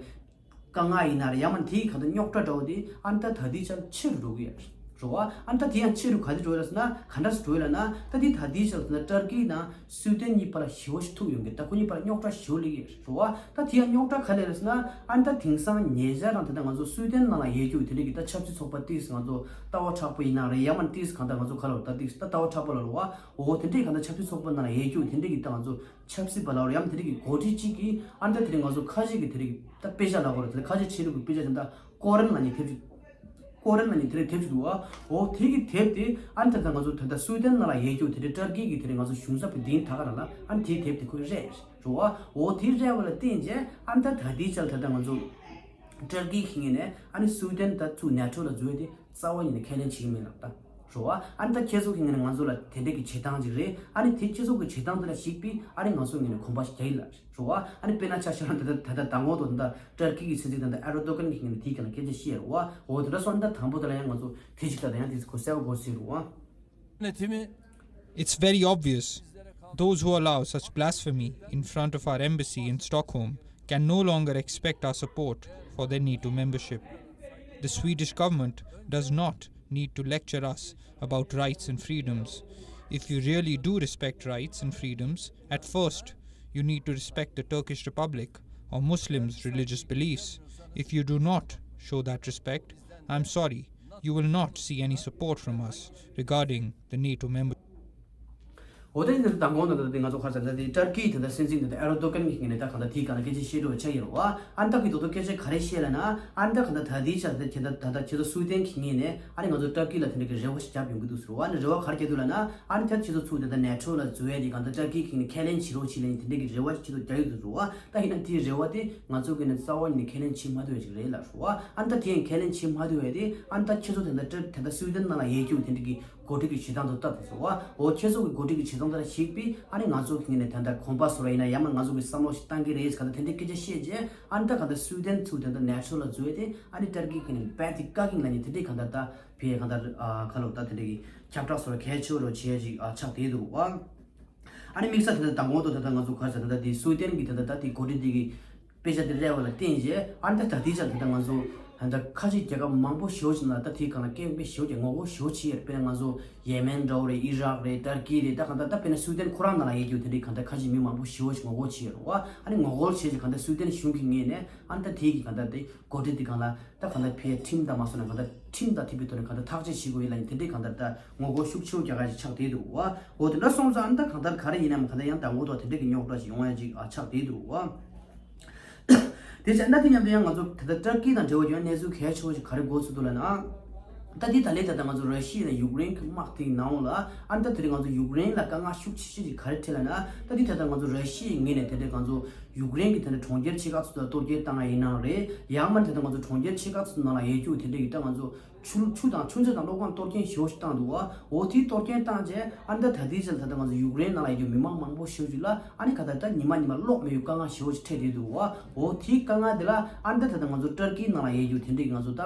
དཀའ་ངལ་ཡིན་ན་རེད་ཡང་མིན་དེའི་གང་ལྟར་རྙོག་དྲ་འདྲ་བོ་དེ་ཨ་ནི་ད་ད་ལྟའི་ཆར་ཆེ་རུ་འགྲོ་གི་ཡོད་རེད་བ། ཨ་ནི་ད་དེ་ཡང་ཆེ་རུ་ག་དེ་འགྲོ་ཡོད་ལབ་ཟེར་ན་ག་འདྲ་སེ་འགྲོ་ཡོད་ལབ་ན་ད་དེ་ད་ལྟའི་ཆར་ད་ཏུར་ཀི་དང་སུའི་ཏན་གཉིས་བར་ལ་ཞེ་པོ་ཞིག་ཐུག་ཡོང་གི་ད་ཁོ་གཉིས་བར་རྙོག་དྲ་ཞེ་པོ་སླེབས་ཀྱི་ཡོད་རེད་བ། ད་དེ་ཡང་རྙོག་དྲ་ག་རེ་རེད་ཟེར་ན་ཨ་ནི་ད་དེང་སང་ཉེ་ཆར་རང་ད་ལྟ་ང་ཚོ་སུའི་ཏན་ནང་ལ་ཡོད་རྒྱུ་དེ་འདྲ་གི་ད་ཆབ་སྲིད་ཚོགས་པ་ཏིས་ང་ཚོ་ལྟ་བ་མཁྲེགས་པོ་ཡིན་ན་རེད་ཡང་མིན་ཏིས་གང་ལྟར་ང་ཚོ་ག་ལ་ད་ཏིས་ད་ལྟ་བ་མཁྲེགས་པོ་ལ་རེད་བ། འོ་དེ་འདྲའི་གང་ལྟར་ཆབ་སྲིད་ཚོགས་པ་ནང་ལ་ཡོད་རྒྱུ་དེ་འདྲའི་གི་ད་ང་ཚོ་ཆབ་སྲིད་པ་ལ་རེད་ཡང་དེ་འདྲའི་གི་འགོ་ཁྲིད་ཅིག་གིས་ཨ་ནི་ད་དེ་འདྲའི་ང་ཚོ་ཁ་ཤས་ཀྱི་དེ་འདྲའི་གི་ད་དཔེ་ཆ་ལ་གོ་རེད་དེ་ཁ་ཤས་ཆེ་ལུགས་ཀྱི་དཔེ་ཆ་དེ་འདྲ་ཀོ་རན་ལ་ནི་དེབ་ཅིག་ཀོ་རན་ལ་ནི་དེ་རེད་དེབ་ཅིག་འདུག་བ། འོ་དེ་གི་དེབ་དེ་ཨ་ནི་ད་ལྟ་ང་ཚོ་ད་ལྟ་སུའི་ཏན་ནང་ལ་ཡོད་རྒྱུ་དེ་འདྲའི་ཏུར་ཀི་གི་དེ་འདྲའི་ང་ཚོ་གཞུང་ཚབ་ཀྱི་འདིའི་ད་ག་རང་ལ་ཨ་ནི་དེའི་དེབ་དེ་ཁོས་རེད་རེད་བ། འོ་དེ་རེད་བ་ལ་བརྟེན་བྱས་ཨ་ནི་ད་ད་ལྟའི་ཆར་ད་ལྟ་ང་ཚོ་ཏུར་ཀི་གི་ངོས་ནས་ཨ་ནི་སུའི་ཏན་ད་ཚུར་ནེ་ཊོ་ལ་འཛུལ་ཡས་དེ་རྩ་བ་ཉིད་ནས་ཁས་ལེན་བྱེད་ཀྱི་མེད་ལབ་ད་རེད་བ། ཨ་ནི་ད་ཁྱེད་ཚོ་གི་ངོས་ནས་ང་ཚོ་ལ་དེ་འདྲ་གི་བྱེད་སྟངས་ཅིག་རེད། ཨ་ནི་དེ་ཁྱེད་ཚོ་གི་བྱེད་སྟངས་དེ་ལ་གཞིགས་པས་ཨ་ནི་ང་ཚོ་ངོས་ནས་གོམ་པ་རྒྱག་གི་ལབ་རེད་བ། ཨ་ནི་དཔེར་ན་ཆ་བཞག་ན་ད་ལྟ་ད་ལྟ་མདང་དགོང་དུ་ད་ལྟ་ཏུར་ཀི་གི་སྲིད་འཛིན་ད་ལྟ་ཨེར་ཌོ་གན་གི་ངོས་ནས་དེའི་སྒང་ལ་སྐད་ཆ་བཤད་རེད་བ། འོ་དེ་འདྲ་སོང་ད་དང་པོ་དེ་ལ་ཡང་ང་ཚོ་དེ་ཅིག་ད་ལྟ་ཡང་དེ་ཚོ་གོ་གསལ་པོ་གོ་སྲིད་རེད་བ། It's very obvious. Those who allow such blasphemy in front of our embassy in Stockholm can no longer expect our support for their NATO membership. The Swedish government does not need to lecture us about rights and freedoms. If you really do respect rights and freedoms, at first, you need to respect the Turkish Republic or Muslims' religious beliefs. If you do not show that respect, I'm sorry, you will not see any support from us regarding the NATO membership. འོ་དེ་ནི་དང་གོང་དུ་ད་ལྟ་ང་ཚོ་ཁ་སང་ད་ལྟ་ཏུར་ཀི་ད་ལྟ་སྲིད་འཛིན་ད་ལྟ་ཨེར་ཌོ་གན་གྱི་ངོས་ནས་ད་གང་ལྟར་དེའི་སྒང་ལ་སྐད་ཆ་བཤད་འགྲོ་བ་ཆགས་ཡིན་རེད་བ། ཨ་ནི་ད་གི་དོ་དོ་སྐད་ཆ་ག་རེ་བཤད་ལབ་ན་ཨ་ནི་ད་གང་ལྟར་ད་ལྟའི་ཆར་ད་ཁྱེད་ད་ད་ལྟ་ཁྱེད་ཚོ་སུའི་ཏན་གྱི་ངོས་ནས་ཨ་ནི་ང་ཚོ་ཏུར་ཀི་ལ་དེ་འདྲ་གི་རེ་བ་ཞིག་བརྒྱབ་ཡོང་གི་འདུག་ཟེར་བ། ཨ་ནི་རེ་བ་ག་རེ་བརྒྱབ་འདུག་ལབ་ན་ཨ་ནི་ད་ཁྱེད་ཚོ་ཚུར་ད་ལྟ་ནེ་ཊོ་ལ་འཛུལ་ཡས་དེ་གང་ལྟར་ཏུར་ཀི་གི་ངོས་ནས་ཁས་ལེན་བྱེད་རོགས་བྱེད་ལབ་ནས་དེ་འདྲ་གི་རེ་བ་ཞིག་ཁྱེད་ཚོ་རྒྱག་ཡོང་གི་འདུག་ཟེར་བ། ད་ཡིན་ན་དེའི་རེ་བ་དེ་ང་ཚོ་གི་ནས་རྩ་བ་ཉིད་ནས་ཁས་ལེན་བྱེད་མ་ཐུབ་ཡས་ཅིག་རེད་ལབ་ཟེར་བ། ཨ་ནི་ད་དེ་ཡང་ཁས་ལེན་བྱེད་མ་ཐུབ་ཡས་དེ་ཨ་ནི་ད་ཁྱེད་ཚོ་དེ་འདྲ་ཏུར་དེ་འདྲ་སུའི་ཏན་ནང་ལ་ཡོད་རྒྱུ་དེ་འདྲ་གི་འགོ་ཁྲིད་ཀྱི་བྱེད་སྟངས་དེ་ལྟ་དང་ཟེར་བ། འོ་ཁྱེད་ཚོ་གི་འགོ་ཁྲིད་ཀྱི་བྱེད་སྟངས་དེ་ལ་གཞིགས་པས་ཨ་ནི་ང་ཚོ་གི་ངོས་ནས་ད་ལྟ་གོམ་པ་བཟོ་ར་ཡིན་ན་ཡང་མིན་ང་ཚོ་གི་བསམ་བློ་ཞིག་བཏང་གི་རེད་ཟེར་ག་ད་དེ་འདྲའི་སྐད་ཆ་བཤད་རྗེས་ཨ་ནི་ད་ག་ད་སུའི་ཏན་ཚུར་དེ་འདྲ་ནེ་ཊོ་ལ་འཛུལ་ཡས་དེ་ཨ་ནི་ཏུར་ཀི་གི་ངོས་ནས་རྦད་དེ་བཀག་གིན་ལབ་ནས་དེ་འདྲའི་གང་ལྟར་ད་བས་གང་ལྟར་ཨ་ཁ་ལོ་ད་དེ་འདྲའི་གི་ཁྱབ་བསྒྲགས་བཟོ་ར་གལ་ཆེ་བོ་རོ་བྱེད་ཡས་ཅིག་ཨ་ཆགས་བསྡད་འདུག་བ། ཨ་ནི་དམིགས་བསལ་ད་ལྟ་དང་པོ་དུ་ད་ལྟ་ང་ཚོ་ག་རེ་ཟེར་ད་ལྟ་དེ་སུའི་ཏན་གྱི་ད་ལྟ་ད་དེ་འགོ་ཁྲིད་དེ་གི་དཔེ་ཆ་དེ་རེད་བ་ལ་བརྟེན་རྗེས་ཨ་ནི་ད་ད་ལྟའི་ཆར་ད་ལྟ་ང་ཚོ་ད་ལྟ་ཁ་ཆེ་རྒྱལ་ཁབ་མང་པོ་ཞེ་པོ་ཅིག་ནང་ལ་ད་དེའི་སྒང་ལ་སྐད་དཔེ་ཞེ་པོ་ཅིག་ངོ་རྒོལ་ཞེ་པོ་བྱེད་ཡོད་རེད། དཔེར་ན་ང་ཚོ་ཡེ་མེན་འདྲ་བོ་རེད། ཨི་རག་རེད། ཏར་ཀི་རེད། ད་གང་ལྟར་ད་དཔེར་ན་སུའི་ཏན་ཁོ་རང་ནང་ལ་ཡོད་རྒྱུ་དེ་འདྲའི་གང་ལྟར་ཁ་ཆེ་མི་མང་པོ་ཞེ་པོ་ཅིག་ངོ་རྒོལ་བྱེད་ཡོད་རེད་བ། ཨ་ནི་ངོ་རྒོལ་བྱས་རྗེས་གང་ལྟར་སུའི་ཏན་གཞུང་གི་ངོས་ནས་ཨ་ནི་ད་དེའི་གི་གང་ལྟར་དེ་འགོ་ཁྲིད་དེ་སྒང་ལ་ད་གང་ལྟར་ཕའི་ཁྲིམས་དང་མ་སོང་ན་གང་ལྟར་ཁྲིམས་དང་མཐུན་པའི་ཐོག་ནས་གང་ལྟར་ཐག་གཅོད་བྱེད་དགོས་ཡིན་ལབ་ནས་དེ་འདྲའི་གང་ལྟར་ད་ངོ་རྒོལ་ཤུགས་ཆེ་བོ་རྒྱག་ག་ཞིག་ཆགས་བསྡད་འདུག་བ། འོ་དེ་འདྲ་སོང་ཙང་ཨ་ནི་ད་གང་ལྟར་ག་རེ་ཡིན་ནའང་གང་ལྟར་ཡང་ད་ངོ་ཐོག་དེ་འདྲ་གི་རྙོག་དྲ་ཞིག་ཡོང་ཡ་ཅིག་ཨ་ཆགས་བསྡད་འདུག་བ། དེ་བྱས་ན་དེ་མཉམ་དུ་ཡང་ང་ཚོ་ད་ལྟ་ཏར་ཀི་དང་འབྲེལ་བ་ཡོད་གནས་ཚུལ་གལ་ཆེ་བོ་ཞིག་ག་རེ་གོ་ཚུལ་འདུག་ལབ་ན། ད་འདི་ད་ལན་ད་ལྟ་ང་ཚོ་ར་ཤི་ཡ་ནས་ཡུཀ་རེན་གྱི་དམག་དེའི་ནང་ལ་ཨ་ནི་ད་དེ་རིང་ང་ཚོ་ཡུཀ་རེན་ལ་དཀའ་ངལ་ཤུགས་ཆེ་ཤོས་ཅིག་ག་རེ་འཕྲད་ལབ་ན། ད་འདི་ད་ལྟ་ང་ཚོ་ར་ཤི་ཡའི་ངོས་ནས་དེ་འདྲ་ང་ཚོ་ཡུཀ་རེན་གྱི་དེ་འདྲ་གྲོང་ཁྱེར་ཆེ་ཁག་ཚོ་ལ་གཏོར་སྐྱོན་བཏང་ཡ་ཡིན་ནའང་རེད། ཡང་མིན་དེ་འདྲ་ང་ཚོ་གྲོང་ཁྱེར་ཆེ་ཁག་ཚོ་ནང་ལ་ཡོད་རྒྱུ་དེ་འདྲ་ཡིན་ད་ང་ཚོ་ཆུ་ཆུ་དང་ཆུ་མཛོད་དང་གློག་ཁང་གཏོར་སྐྱོན་ཞེ་པོ་ཞིག་བཏང་འདུག་བ། འོ་དེའི་གཏོར་སྐྱོན་བཏང་རྗེས་ཨ་ནི་ད་ད་ལྟའི་ཆར་ད་ལྟ་ང་ཚོ་ཡུཀ་རེན་ནང་ལ་ཡོད་རྒྱུ་མི་མང་མང་པོ་ཞེ་པོ་ཅིག་ལ་ཨ་ནི་ག་ད་ད་ཉི་མ་ཉི་མ་གློག་མེད་པའི་དཀའ་ངལ་ཞེ་པོ་ཞིག་འཕྲད་བསྡད་འདུག་བ། འོ་དེའི་དཀའ་ངལ་དེ་ལ་ཨ་ནི་ད་ད་ལྟ་ང་ཚོ་ཏར་ཀིའི་ནང་ལ་ཡོད་རྒྱུ་དེ་འདྲའི་ང་ཚོ་ད་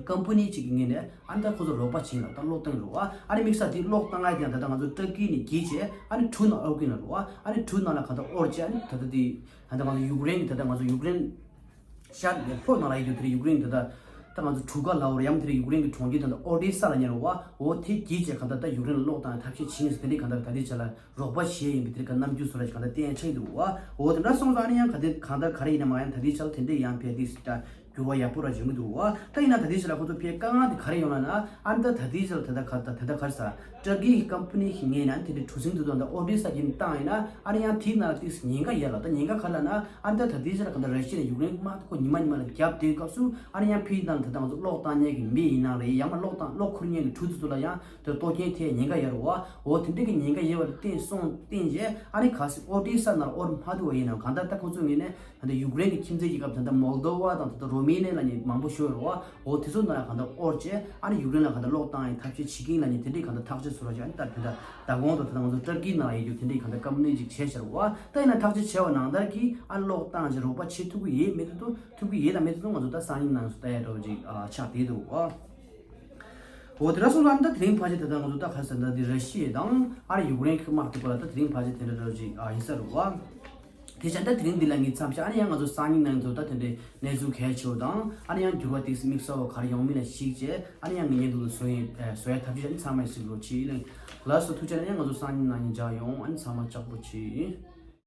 ཀམ་པ་ནི་གཅིག་གི་ངོས་ནས་ཨ་ནི་ད་ཁོ་ཚོ་རོགས་པ་བྱེད་ལ་ད་གློག་བཏང་རོགས་ཨ་ནི་དམིགས་བསལ་དེ་གློག་བཏང་ཡ་དེ་ཡང་ད་ལྟ་ང་ཚོ་ཏར་ཀི་ནས་བརྒྱུད་བྱས་ཨ་ནི་གྲུ་ནང་ཨོར་གིན་ལ་རོགས་ཨ་ནི་གྲུ་ནང་ལ་ག་ད་ཨོར་བྱས་ཨ་ནི་ད་ལྟ་དེ་ད་ལྟ་ང་ཚོ་ཡུཀ་རེན་གྱི་ད་ལྟ་ང་ཚོ་ཡུཀ་རེན་ཤར་ནས་ལྷོ་ནང་ལ་ཡོད་རྒྱུ་དེ་ཡུཀ་རེན་གྱི་ད་ལྟ་ད་ང་ཚོ་གྲུ་ཁ་ལ་འོར་ཡམ་དེ་ཡུཀ་རེན་གྱི་གྲོང་ཁྱེར་ད་ལྟ་ཨོ་ཌེ་ས་ལ་ཉེ་རོགས་ཨོ་དེ་བརྒྱུད་བྱས་ག་ད་ད་ཡུཀ་རེན་ལ་གློག་བཏང་ཡ་ཐབས་ཤེས་བྱེད་ཡིན་ཟེར་དེ་འདྲའི་ག་ད་ད་དེ་ཆ་ལ་རོགས་པ་བྱེད་ཡིན་པའི་དེ་ག་རྣམ་འགྱུར་བཟོ་ར་ཞིག་ག་ད་བསྟན་ཡ་ཆགས་ཡོད་འདུག་བ། འོ་དེ་འདྲ་སོང་ཙང་ཨ་ནི་ཡང་ག་དེ་གང་ལྟར་ག་རེ་ཡིན་ན་མ་ཡང་ད་དེ་ཆ་ལ་དེ་འདྲའི་ཡང་ཕེ་དེ་ད། འགྱུར་བ་ཡག་པོ་ར་འབྱུང་གི་འདུག་བ། ད་ཡིན་ན་ད་ལྟའི་ཆ་ལ་ཁོ་ཚོ་ཕའི་དཀའ་ངལ་དེ་ག་རེ་ཡོང་ལབ་ན། ཨ་ནི་ད་ད་ལྟའི་ཆ་ལ་ད་ལྟ་ག་ད་ད་ལྟ་ག་རེ་ཟ། ཏུར་ཀི་ཀམ་པ་ནི་ཞིག་ངེས་ན་དེ་འདྲའི་གྲུ་གཟིངས་དེ་ཚོ་ད་ཨོ་ཌི་ས་གིན་བཏང་ཡིན་ན། ཨ་ནི་ཡང་དེའི་ནང་ལ་ཏིག་ཉེན་ཁ་ཡོད་ལ། ད་ཉེན་ཁ་ག་ལབ་ན། ཨ་ནི་ད་ད་ལྟའི་ཆ་ལ་ག་ད་ར་ཤི་ཡ་ཡུཀ་རེན་དམག་དེ་ཁོ་ཉི་མ་ཉི་མ་ལ་རྒྱབ་དེའི་སྐབས་སུ། ཨ་ནི་ཡང་ཕའི་ནང་ད་ལྟ་ང་ཚོ་གློག་བཏང་མཁན་གྱི་མི་ཡིན་ནའང་རེད། ཡང་མ་གློག་བཏང་གློག་ཁུར་མཁན་གྱི་གྲུ་དེ་ཚོ་ལ་ཡང་དེ་གཏོར་སྐྱོན་ཐེབས་ཉེན་ཁ་ཡོད་རེད་བ། འོ་དེ་འདྲའི་གི་ཉེན་ཁ་ཡོད་པ་ལ་བརྟེན་སོང་བརྟེན་རྗེས། ཨ་ནི་གལ་སྲིད་ཨོ་ཌི་ས་ནང་ལ་ཨོར་མ་ཐུག་པ་ཡིན་ན། གང་ལྟར་ད་ཁོ་ཚོ་ངོས་ནས་ད་ལྟ་ཡུཀ་རེན་གྱི་ཁྱིམ་མཚེས་ཀྱི་སྐབས་ད་ལྟ་མོལ་དོ་བ་དང་ད་ལྟ་རོ་མེ་ནི་ལབ་མཁན་མང་པོ་ཞིག་ཡོད་རེད་བ། འོ་དེ་ཚོ་ནང་ལ་གང་ལྟར་ཨོར་བྱས། ཨ་ནི་ཡུཀ་རེན་ལ་གང་ལྟར་གློག་བཏང་ཡའི་ཐབས་ཤེས་བྱེད་ཀྱི་ཡིན་ལབ་མཁན་དེ་འདྲའི་གང་ལྟར་ཐག་གཅོད་བྱས་རེད་བ། ཨ་ནི་ད་ད་ལྟ་མདང་དགོང་དང་ད་ལྟ་ང་ཚོ་ཏུར་ཀི་ནང་ལ་ཡོད་རྒྱུ་དེ་འདྲའི་གང་ལྟར་ཀམ་པ་ནི་ཅིག་བྱས་བཞག་རེད་བ། ད་ཡིན་ན་ཐག་གཅོད་བྱས་པ་ནང་ལྟར་གྱི་ཨ་ནི་གློག་བཏང་བྱས་རོགས་པ་བྱེད་ཐུབ་ཀྱི་ཡོད་མེད་དེ་ཚོ། ཐུབ་ཀྱི་ཡོད་དང་མེད་དེ་ཚོ་ང་ཚོ་ད་སང་ཉིན་ནང་ཚོ་ལྟ་ཡ་འདྲ་བོ་ཅིག་ཨ་ཆགས་བསྡད་འདུག་བ། འོ་དེ་འདྲ་སོང་ཙང་ད་དེ་རིང་ཕལ་ཆེར་ད་ལྟ་ང་ཚོ་ད་ག་རེ་ཟེར་ན། འདི་ར་ཤི་ཡ་དང་ཨ་རི་ཡུཀ་རེན་གྱི་དམག་དེ་བར་ལ་ད་དེ་རིང་ཕལ་ཆེར་དེ་འདྲ་འདྲ་བོ་ཅིག་ཨ་ཡིན་ས་རེད་བ། དེ་བྱས་ད་དེ་རིང་འདི་ལ་ངས་མཚམས་བཞག་ཨ་ནི་ཡང་ང་ཚོ་སང་ཉིན་ནང་ཚོ་ད་དེ་འདྲའི་གནས་ཚུལ་གལ་ཆེ་བ་དང་། ཨ་ནི་ཡང་འགྱུར་བ་ཏོག་ཙམ་དམིགས་བསལ་བ་ག་རེ་ཡོང་མིན་ལ་གཞིགས་བྱས། ཨ་ནི་ཡང་ངས་ཉེ་དུ་ལ་བཟོ་ཡིན་བཟོ་ཡ་ཐབས་ཤེས་ཨ་ནི་ཚང་མ་གཟིགས་རོགས་གྱིས། ལགས་སོ། ཐུགས་རྗེ་ཆེ། ཨ་ནི་ཡང་ང་ཚོ་སང་ཉིན་ནང་ཉིན་མཇལ་ཡོང་། ཨ་ནི་ཚང་མ་ལྕགས་པོ་གྱིས།